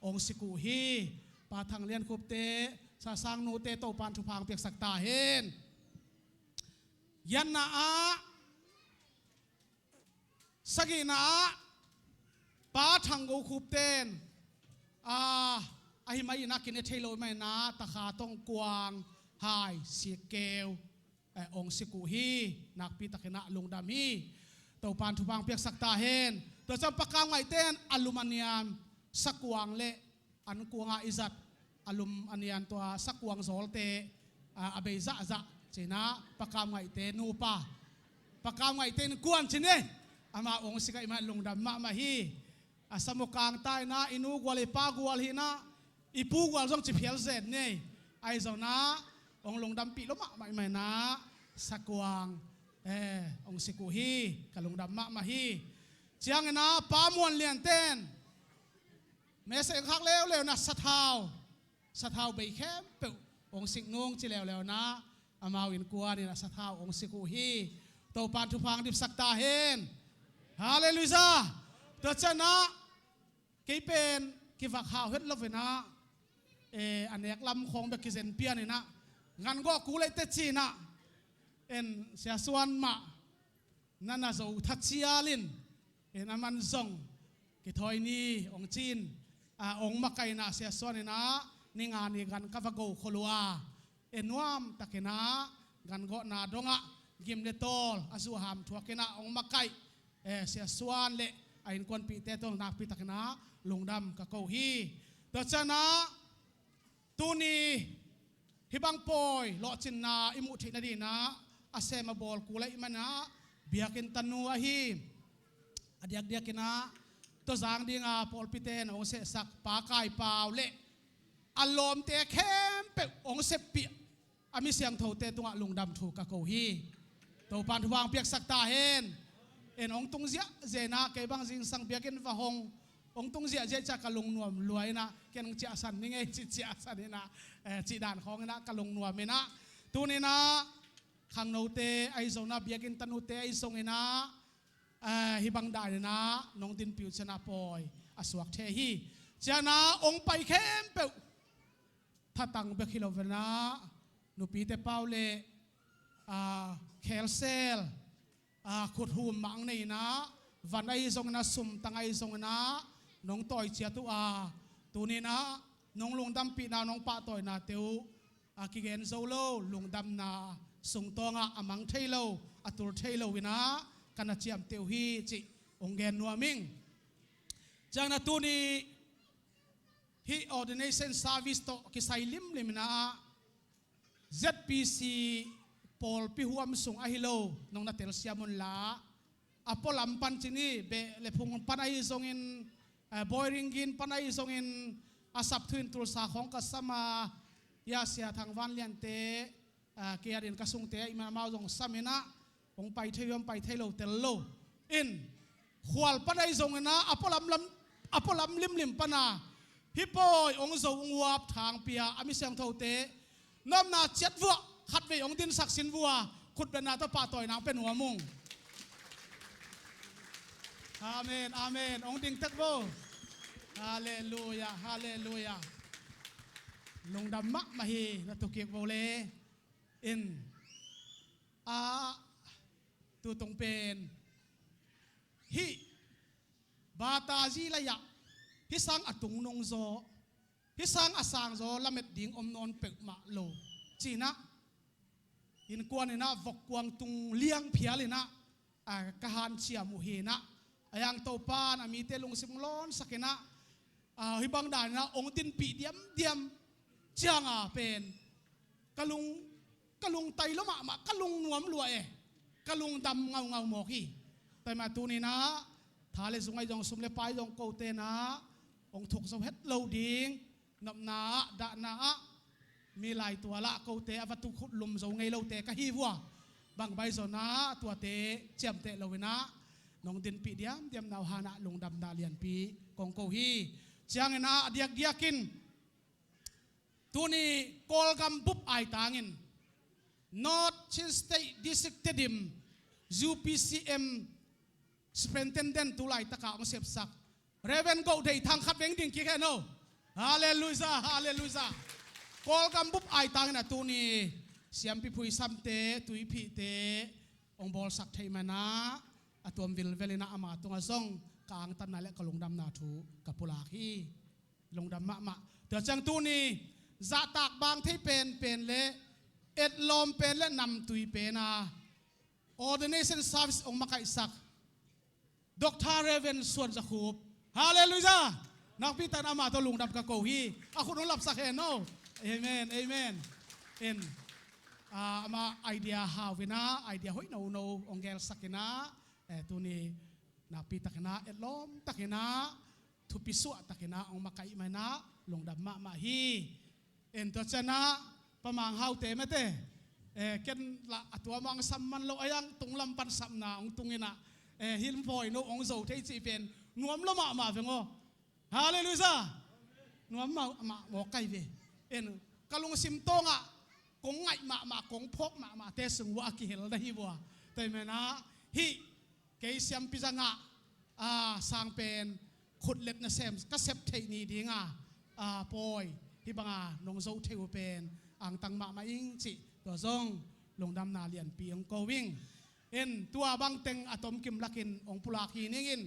hong sik uh hi. Pa Thang Lian Khup te, Sa Sang Nu te Topa'n thupha hong piaksak ta hen. Giatna ah, sagihna ah Pa Thang Go Khup ten A, ahi mai inah kine thei lo mai inah takha tongkuang hai sikkeu, eh, ong sik uh hi. Nakpi takinah lungdam hi. Topan thupha piaksak ta hen. Tua ciang pakam ngaihten a lum a niam sakuang le an kuangah i zat a lum a niam tua sakuang zawlte, a, a bei zahzah cinah pakam ngaihte nupa pakam ngaihte in kuan cine ama ong sik ah i mah lungdam mahmah hi. A samukang ta inah i nu gual i pa gual hi inah i pu gual zong ci phial zen nei. Ahi zonah ong lungdampih lo mahmah i mah inah sakuang, eh, ong sik uh hi. Ka lungdam mahmah hi. Cianginah pa muan lianten mesa eng khak leuleu inah sathau sathau bei khempeuh ong sik nung ci leuleu inah amau innkuan inah sathau ong sik uh hi. Topan thupha dipsak ta hen. Halleluiah. Tua cianah kei pen kivak hau het lo inah, eh, a nek lam khawng bek kizen pian inah ngan gawh ku leite cinah en siasuan mah na na zo thacial in en a man zong kithawi ni ong cin, a, ong makaihna siasuan inah ni nga ni gan ka va go khol uh a, en nuam takinah gan gawhna dongah gim le tawl a zuham thuak inah ong makaih, eh, siasuan le a innkuanpihte tawh nakpi takinah lungdam ka ko hi. Tua cianah tuni hih bang pawi lawhcinna i muh theih nadinah a sem a bawl kul ahih manah biakinn tanu ahi. A diakdiakinah tawzang dinga pawlpite na ong sehsak Pa Kai Pau le a lawmte khempeuh ong seppih a mi siangthote tungah lungdam thu ka ko hi. Topan thupha piaksak ta hen. En ong tung ziahziah inah kei bang zingsang biakinn va hong ong tung ziahziah ciah ka lungnuam lua inah ken ong ciahsan ni ngei ci ciahsan inah, eh, cihdan khawng inah ka lungnuam inah tuninah khangnote ahi zonah biakinn tanute ahi zonginah, eh, hih bang daninah nong dinpih uh cianah pawi a suak thei hi. Cianah ong pai khempeuh thatang bek hi lo venah nupite pau le, ah, khelsel, ah, khuthum mah ang nei inah van ahi zonginah sumtang ahi zonginah nong tawi ciat uh a tuninah nong lungdampihna nong pahtawinate uh a kigen zo lo lungdamna sungtawngah a mang thei lo a tul thei lo inah ka na ciamteh uh hi cih ong gen nuam ing. Cianginah tuni hih ordination service tawh kisai limlim inah Z P C pawlpi huam sung ahi lo nong na telsiam unla a pualam pan cin hi. Beh le phung pan ahi zongin, eh, Boiringgin pan ahi zongin a sap thu in tulsa khawng ka sam a, ya Sia Thang Van Liante, ah, kei adin ka sungte ahih man amau zong sam inah ong pai thei uh ong pai thei lo tel lo in khual pan ahi zonginah a pualam lam a pualam limlim pana hih pawi ong zo ong uap thangpia a mi siangthote nopna ciat vuah khatvei ong dinsak sin vua khutbetna tawh pahtawina ong pia nuam ung. Amen, amen. Ong ding tek vo. Halleluiah, halleluiah. Lungdam mahmah hi na tukik vo le in a tutung pen hih batazi lai-ah hih sang a tungnung zaw hih sang a sang zaw lamet ding om nawn peuhmah lo cinah innkuan inah vokkuang tung liangphial inah, ah, ka hanciam uh hi inah a yang Topan a mite lungsim lawnsak inah, ah, hih bang daninah ong dinpih diamdiam cianga pen ka lung ka lungtai lo mahmah ka lungnuam lua e. Ka lungdam ngaungau mawk hi. Tua mah tuninah tha le zung ahi zong sum le pai zong kote inah ong thuk zo het lo ding nopna ah dahna ah mi laitual ah kote a va tukhut lum zo ngei lote ka hi vua. Bang bai zonah tuate ciamteh lo inah nong dinpih diamdiam nauhanah lungdamna lianpi kong ko hi. Cianginah a diakdiakin tuni Kawlgam bup aitangin North Chin State District Tedim U P C M Superintendent tu laitaka ong sepsak Reverend Goh Dei Thang khat veng ding kik hen o. Halleluiah, halleluiah. Kawlgam bup aitangin a tuni siampi phuisamte tuiphihte ong bawlsak theih manah a tuam vilvel inah ama tungah zong ka angtanna le ka lungdamna thu ka pulak hi. Lungdam mahmah. Tua ciang tuni zahtak bang thei penpen le etlawm pen le namtui pen a ordination service hong makaihsak Doctor Reverend Suan Za Khup. Halleluiah! Nakpi takin amah tawh lungdam ka ko hi. A khut hong lapsak hen aw. Amen, amen. En, ah, amah idea hau in ah, idea hoih nono hong gelsak in ah, eh, tuni nakpi takin ah, etlawm takin ah, thupi suah takin ah hong makaih mah in ah, lungdam mahmah hi. En, tua ciang ah Pa Mang Haute mate, eh, ken lah a tua mah hong sam man lo a, a tunglam pan sapna hong tung in ah, eh, hih pawi no hong zo thei cih pen nuam lua mahmah veng aw. Halleluiah. Nuam mahmah mawk kai ve. En, ka lungsim tawngah kong ngaih mahmah, kong phawk mahmahte sung uah a kihel na hi uh a. Tua ahih manin ah hih kei siampi zangah, ah, sang pen khutlet nasem ka sep theih ni ding a, ah, pawi hih banga nong zo thei uh pen angtang mahmah ing cih tua zong lungdamna lianpi hong ko ing. En, tua bang teng a tomkim lakin hong pulak hi ning in,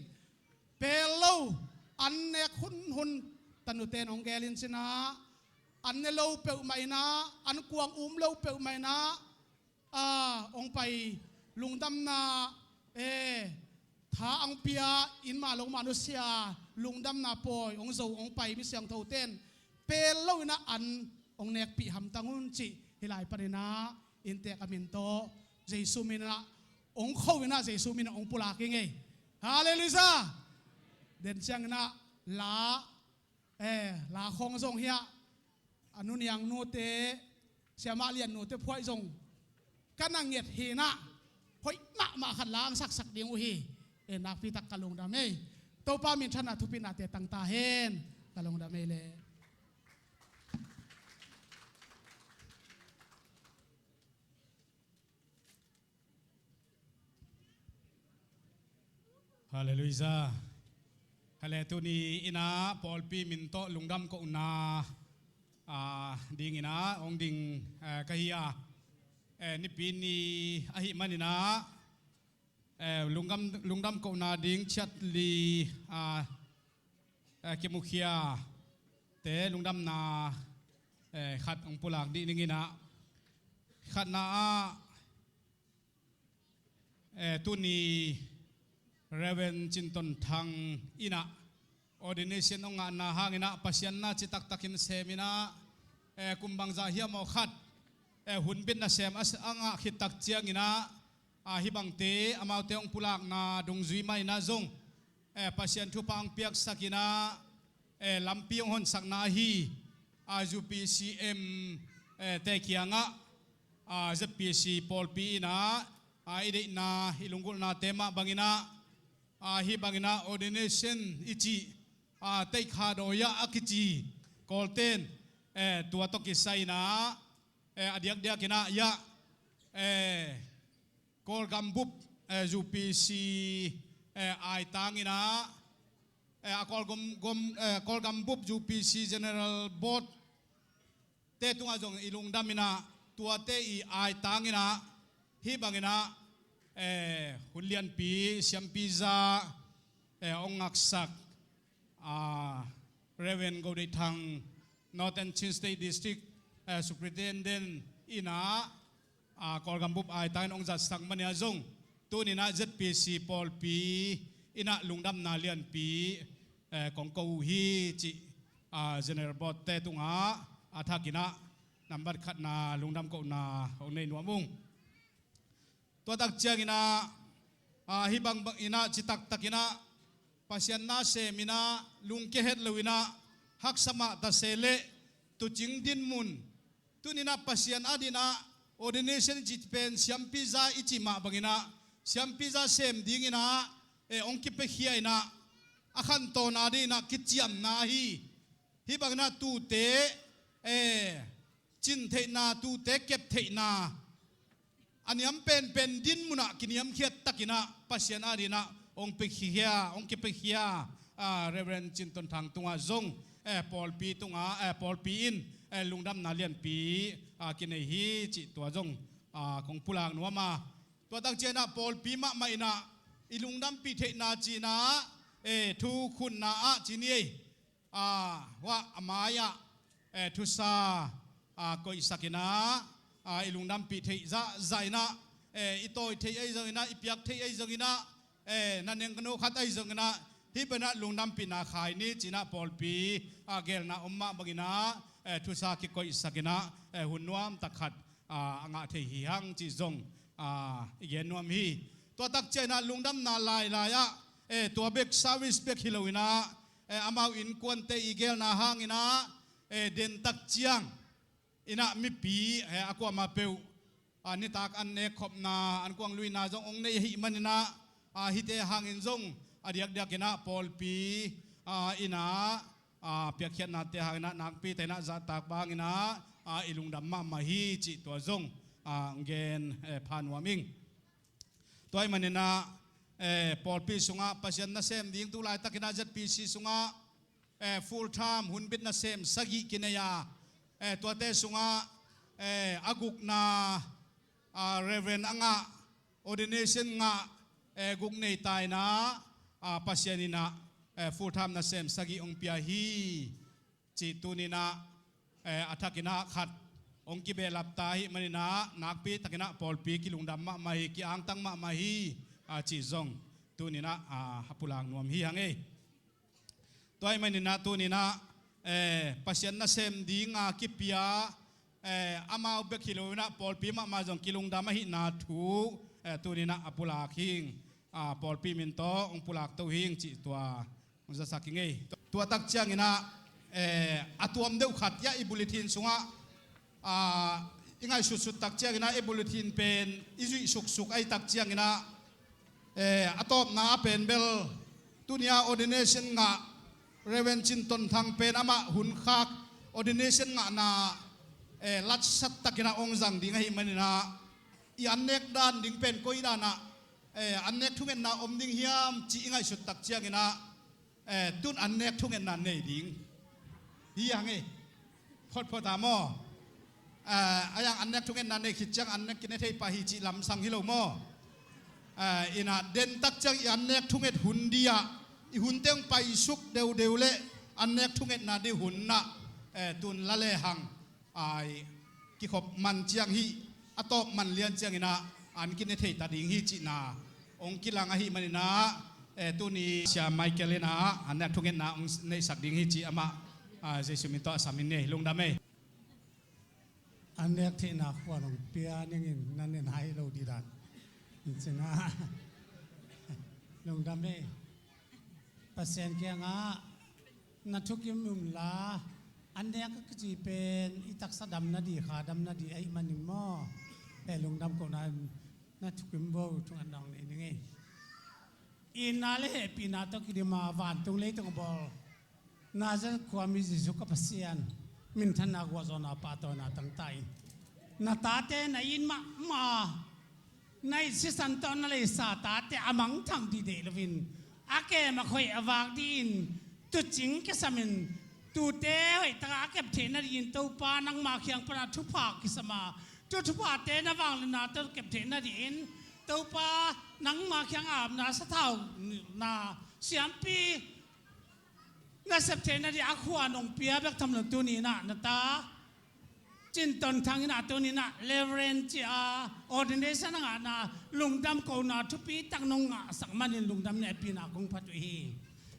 pel lo an nek hunhun tanute in hong gel in cin ah, an ne lo peuhmah in ah, an kuang um lo peuhmah in ah, ah, hong pai lungdamna, eh, tha hong pia, inn mah lo mah nusia lungdamna pawi hong zo hong pai mi siangthote in pel lo in ah an hong nekpih hamtang un cih hih lai panin ah inntek a min tawh Jesu min in ah hong kho in ah Jesu min in ah hong pulak ing ei. Halleluiah. Den ciangin ah la, eh, la khawng zong hiah a nu Niang nute, siamah Lian nute phuaih zong ka na nget hi in ah, hoih mahmah khat la hong saksak ding uh hi. Eh, nakpi tak ka lungdam ei. Topa minthanna thupinate tang ta hen. Ka lungdam ei leh. Halleluiah. Hale, tuni in ah pawlpi min tawh lungdam kohna, ah, ding in ah hong ding, eh, ka hi a. Eh, nipi ni ahih manin ah, eh, lungdam, lungdam kohna ding ciat li, ah, eh, kimukhiate lungdamna, eh, khat hong pulak dih ning in ah, khatna ah, eh, tuni Reverend Cin Ton Thang in ah ordination hong ngahna hangin ah Pasian na citak takin sem in ah, eh, kum bangzah hiam aw khat, eh, hunbit nasem a, a ngah khit tak ciangin ah, ah, hih bangte amaute hong pulakna dungzui mah in ah zong, eh, Pasian thupha hong piaksak in ah, eh, lampi hong honsakna ahi, ah, U P C M, eh, te kiangah, ah, Z P C pawlpi in ah, ah, i deihna i lunggulhnate mah bangin ah, ah, hih bangin ah ordination i cih, ah, Teikha Dawi ah a kici Kawlten, eh, tua tawh kisai in ah, eh, a diakdiak in ah, eh, Kawlgam bup, eh, U P C, eh, aitang in ah, eh, a Kawlgam, gam, eh, Kawlgam bup U P C General Board te tungah zong i lungdam in ah, tuate i aitang in ah, hih bangin ah, eh, hun lianpi siampi za, eh, hong ngaksak, ah, Reverend Go Deih Thang, Northern Chin State District, eh, Superintendent in ah, ah, Kawlgam bup aitang in hong zatsak man in ah zong, tuni in ah Z P C pawlpi in ah lungdamna lianpi, eh, kong ko uh hi cih, ah, General Board te tungah a thak in ah nambat khatna lungdam kohna hong nei nuam ung. Tua tak ciangin ah, ah, hih bangbang in ah citak takin ah Pasian na sem in ah lungkia het lo in ah haksa mah ta se leh, tuucing dinmun, tuni in ah Pasian ading in ah ordination i cih pen siampi za i cih mah bangin ah siampi za sem ding in ah, eh, hong kipiakhia in ah a khantawn ading in ah kiciamna ahi. Hih bangin ah tuute, eh, cin theihna, tuute kep theihna, a niam penpen dinmun ah kiniamkhiat takin ah Pasian ading in ah hong piakhia, hong kipiakhia, ah, Reverend Cin Ton Thang tungah zong, eh, pawlpi tungah, eh, pawlpi in, eh, lungdamna lianpi, ah, kinei hi cih tua zong, ah, kong pulak nuam a. Tua tak ciangin ah pawlpi mahmah in ah i lungdampih theihna ci-in ah, eh, thukhunna ah ci ni ei. ah, huah a mai-ah, eh, thusa, ah, koihsak in ah, ah, i lungdampih theih zahzah in ah, eh, i tawi theih ahi zongin ah, i piak theih ahi zongin ah, eh, na nengno khat ahi zongin ah, hih pen ah lungdampihna khai ni ci-in ah pawlpi, ah, geelna om mah bangin ah, eh, thusa kikoihsak in ah, eh, hun nuamtak khat, ah, a ngah thei hi hang cih zong, ah, i gen nuam hi. Tua tak ciangin ah lungdamna lailai ah, eh, tua bek service bek hi lo in ah, eh, amau innkuante i geelna hangin ah, eh, den tak ciang in ah mipi, eh, a kuamah peuh, ah, nitak an nek khopna, an kuang luina zong hong nei ahih manin ah, ah, hihte hangin zong a diakdiak in ah pawlpi, ah, in ah, ah, piakkhiatnate hangin ah nakpi takin ah zahtak bangin ah, ah, i lungdam mahmah hi cih tua zong, ah, gen, eh, pha nuam ing. Tua ahih manin ah, eh, pawlpi sungah Pasian nasem ding tu laitakin ah Z P C sungah, eh, full time hun bit nasem sagih kinei a, eh, tuate sungah, eh, a gukna, ah, Reverend a ngah, ordination ngah, eh, guk nei ta in ah, ah, Pasian in ah, eh, full time nasem sagih hong pia hi cih tuni-in ah, eh, a thakin ah khat hong kibehlap ta ahih manin ah nakpi takin ah pawlpi kilungdam mahmah hi, ki-angtang mahmah hi, ah, cih zong tuni-in ah, ah, a pulak nuam hi hang ei. Tua ahih manin ah tuni-in ah, eh, Pasian nasem ding a kipia, eh, amau bek hi lo in ah pawlpi mahmah zong kilungdam ahihna thu, eh, tuni-in ah a pulak hing, ah, pawlpi min tawh hong pulak to hing cih tua hong zasak ing ei. Tua tak ciangin ah, eh, a tuam deuh khat hiah i bulletin sungah, ah, i ngaihsutsut tak ciangin ah i bulletin pen i zuih suksuk ahih tak ciangin ah, eh, a tawpna a pen bel tuni-a ordination ngah Reverend Cin Ton Thang pen amah hun khak ordination ngahna, eh, latsat takin ah hong zang ding ahih manin ah i an nek dan ding pen koi dan ah, eh, an nek thungetna om ding hiam cih i ngaihsut tak ciangin ah, eh, tun an nek thungetna nei ding hi hang ei. Photphot a maw? Eh, a yang an nek thungetna nei khit ciang an nek kine thei pah hi cih lamsang hi lo maw? Eh, in ah den tak ciang i an nek thunget hun di-ah i hunte hong paisuk deudeu leh an nek thungetna di hun ah, eh, tun la lehang ai kikhop man ciang hih a tawp man lian ciangin ah an kine thei ta ding hi cihna hong kilang ahih manin ah, eh, tuni Sia Michael in ah an nek thungetna hong neihsak ding hi cih amah, ah, Jesu min tawh a sam hi ing ei. Lungdam ei. An nek theihna khua hong pia ning in nan in hai lo dih dan. In cin ah lungdam ei. Pasian kiangah na thukim um la, an nek a kici pen i taksa damna di, kha damna di ahih manin maw, eh, lungdam kohna in na thukim bo, thungetna hong nei ning ei. Itna le hehpihna tawh kidim a vantung leitung a bawl Nazareth khuami Jesu ka Pasian, minthanna, guahzawhna, pahtawina tangta in na tate na it mahmah, na it sisan tawh na leisa tate a mangthang dih deih loin a kem a khoih a vak dih in tuucing kisam in tute hoihtaka a kep theih nadih in Topa nangma kiang pana thupha kisam a, tu thuphate na vangliatna tawh kep theih nadih in Topa nangma kiang apna, sathauna, siampi na sep theih nadih a khua nong pia bek tham lo tuni in ah na ta Cin Ton Thang in ah tuni in ah Reverend ci a ordination a ngahna lungdam kohna thupi tak nong ngahsak manin lungdam nehpihna kong phat uh hi.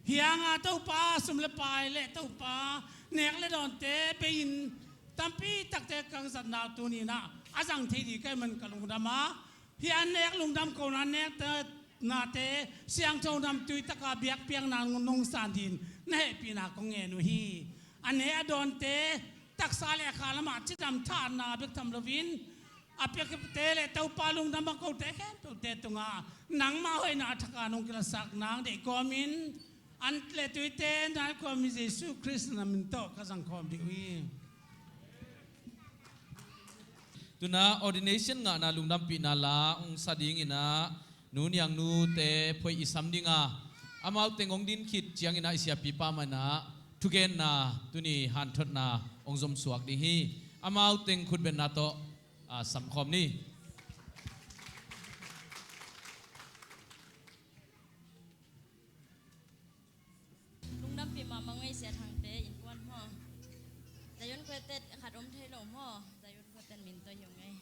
Hiang a Topa sum le pai le Topa nek le dawnte bei in tampi takte kang zatna tuni in ah a zang thei dih ka hih man ka lungdam a, hih an nek lungdam kohna nek te nate siangtho namtui taka biakpiakna nong san dih in na hehpihna kong ngen uh hi. A nek a dawnte taksa le a kha lamah cidam thahatna bek tham loin a piakte le Topa lungdam a kote khempeuhte tungah nangmah hoihna a thaka nong kilasak nang deih kawmin an le tuite nai khuami Jesu Khrist na min tawh ka zang khawm dih uh hi. Tuna ordination ngahna lungdampihna la hong sa dingin ah Nu Niang Nu te phoih i sam ding a, amau teng hong din khit ciangin ah i siapipa mah in ah thugenna, tuni hanthotna hong zomsuak ding hi. Amau teng khutbetna tawh, ah, samkhawm ni. Lungdampih mahmah ngei Sia Thangte, Maw, Zion Vote ten min tawh hi ung ei.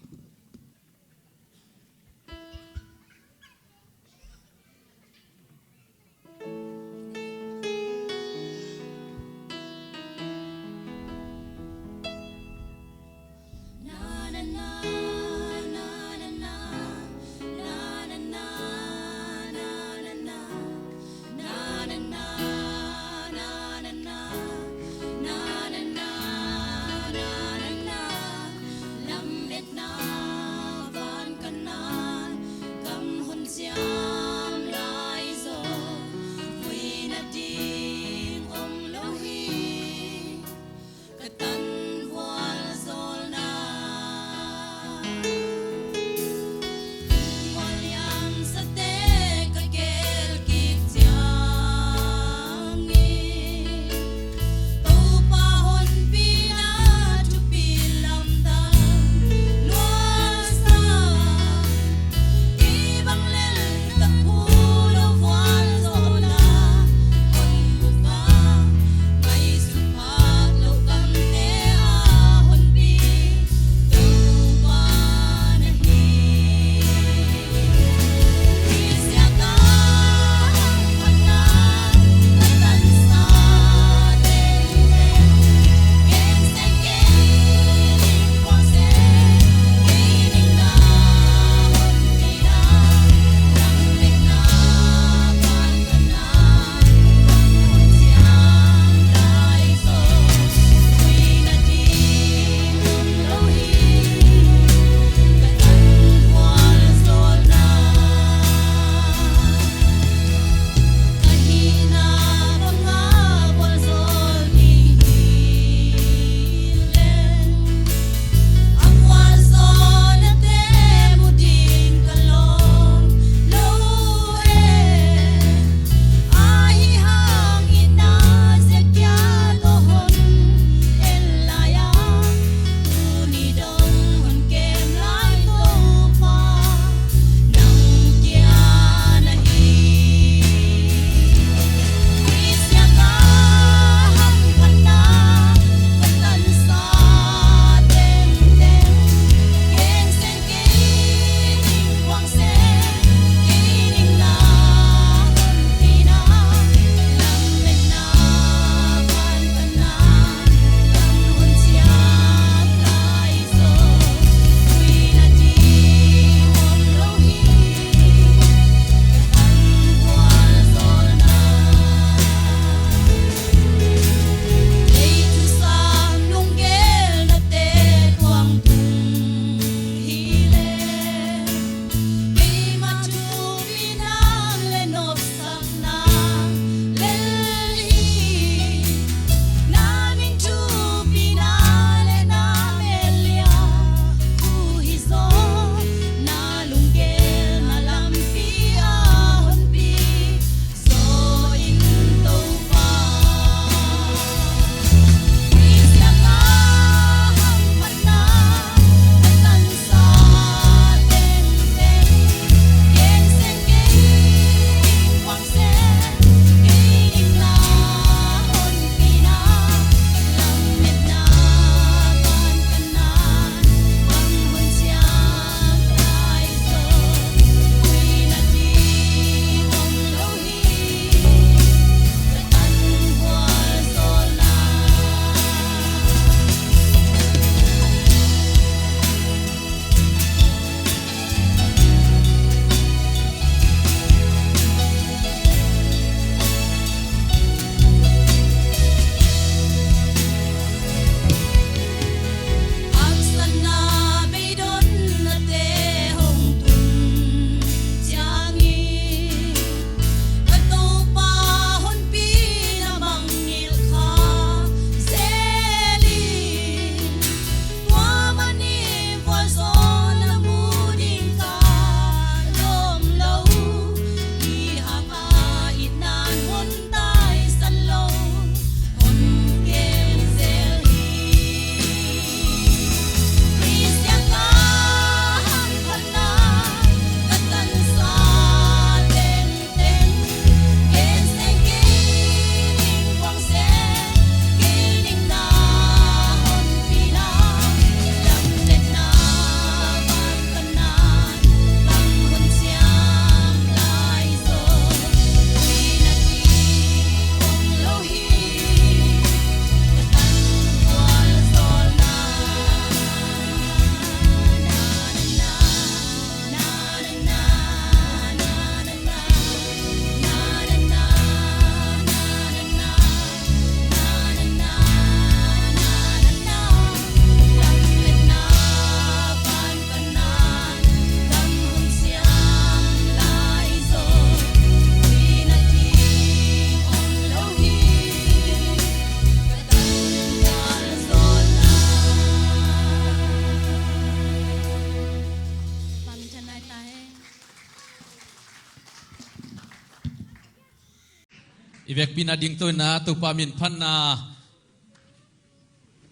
I vekpi-in ah dingto in ah Topa min phatna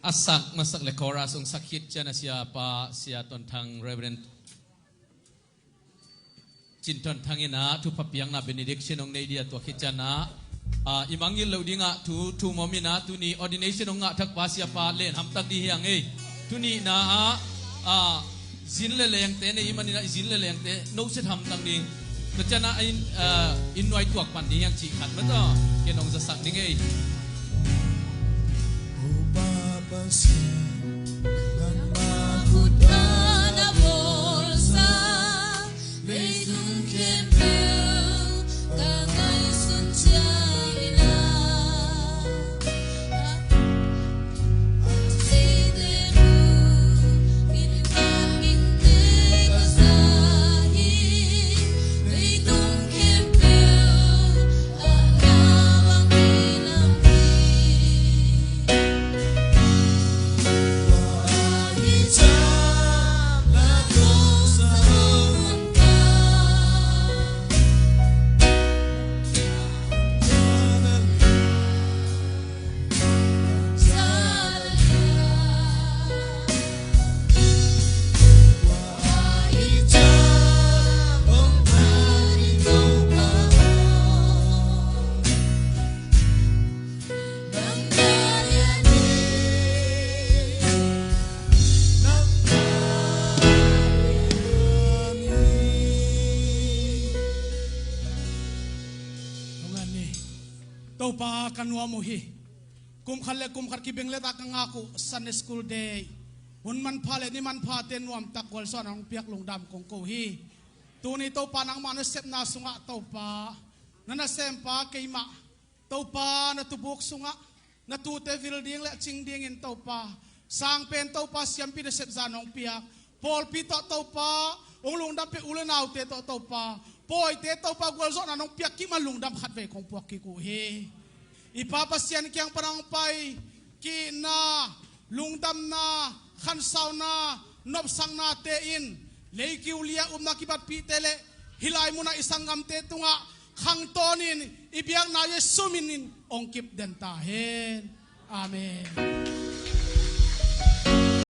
a sak masak le chorus hong sak khit ciang ah siapa, Sia Ton Thang, Reverend Cin Ton Thang in ah thupha piakna benediction hong nei ding a, tua khit ciang ah, ah, i mangngilh loh ding ah thu thum om in ah, tuni ordination hong ngah thak pa siapa len hamtang ding hi hang ei. Tuni in ah, ah, zin le lengte nei ahih manin ah, i zin le lengte noset hamtang ding. Tua ciang ah in, ah, inn nuai tuak pan ding hi hang cih khat mah tawh ken hong zasak ding ei. Topa Pasian, nangmah khut a na bawlsa, leitung khempeuh ka ngaihsun ciangin ah, a cite uh min ka minte ka za hi, leitung khempeuh Topa ka nuam uh hi. Kum khat le kum khat kibeng leta ka ngak uh Sunday School Day, hun manpha le ni manphate nuamtak gualzawhna hong piak lungdam kong ko hi. Tuni Topa nangmah nasepna sungah Topa, na nasempa keimah Topa na tubuk sungah na tuute vil ding le cing dingin Topa, sangpen Topa siampi nasep zan hong piak, pawlpi tawh Topa hong lungdam pia u le naute tawh Topa, pawite Topa gualzawhna nong piak kik man lungdam khatvei kong puak kik uh hi. I Pa Pasian kiang pan hong pai kihna, lungdamna, khansauna, nopsaknate in leikiu lia upna kibatpihte le hih lai munah i sanggamte tungah khangtawnin i biakna Jesu minin hong kip den ta hen. Amen.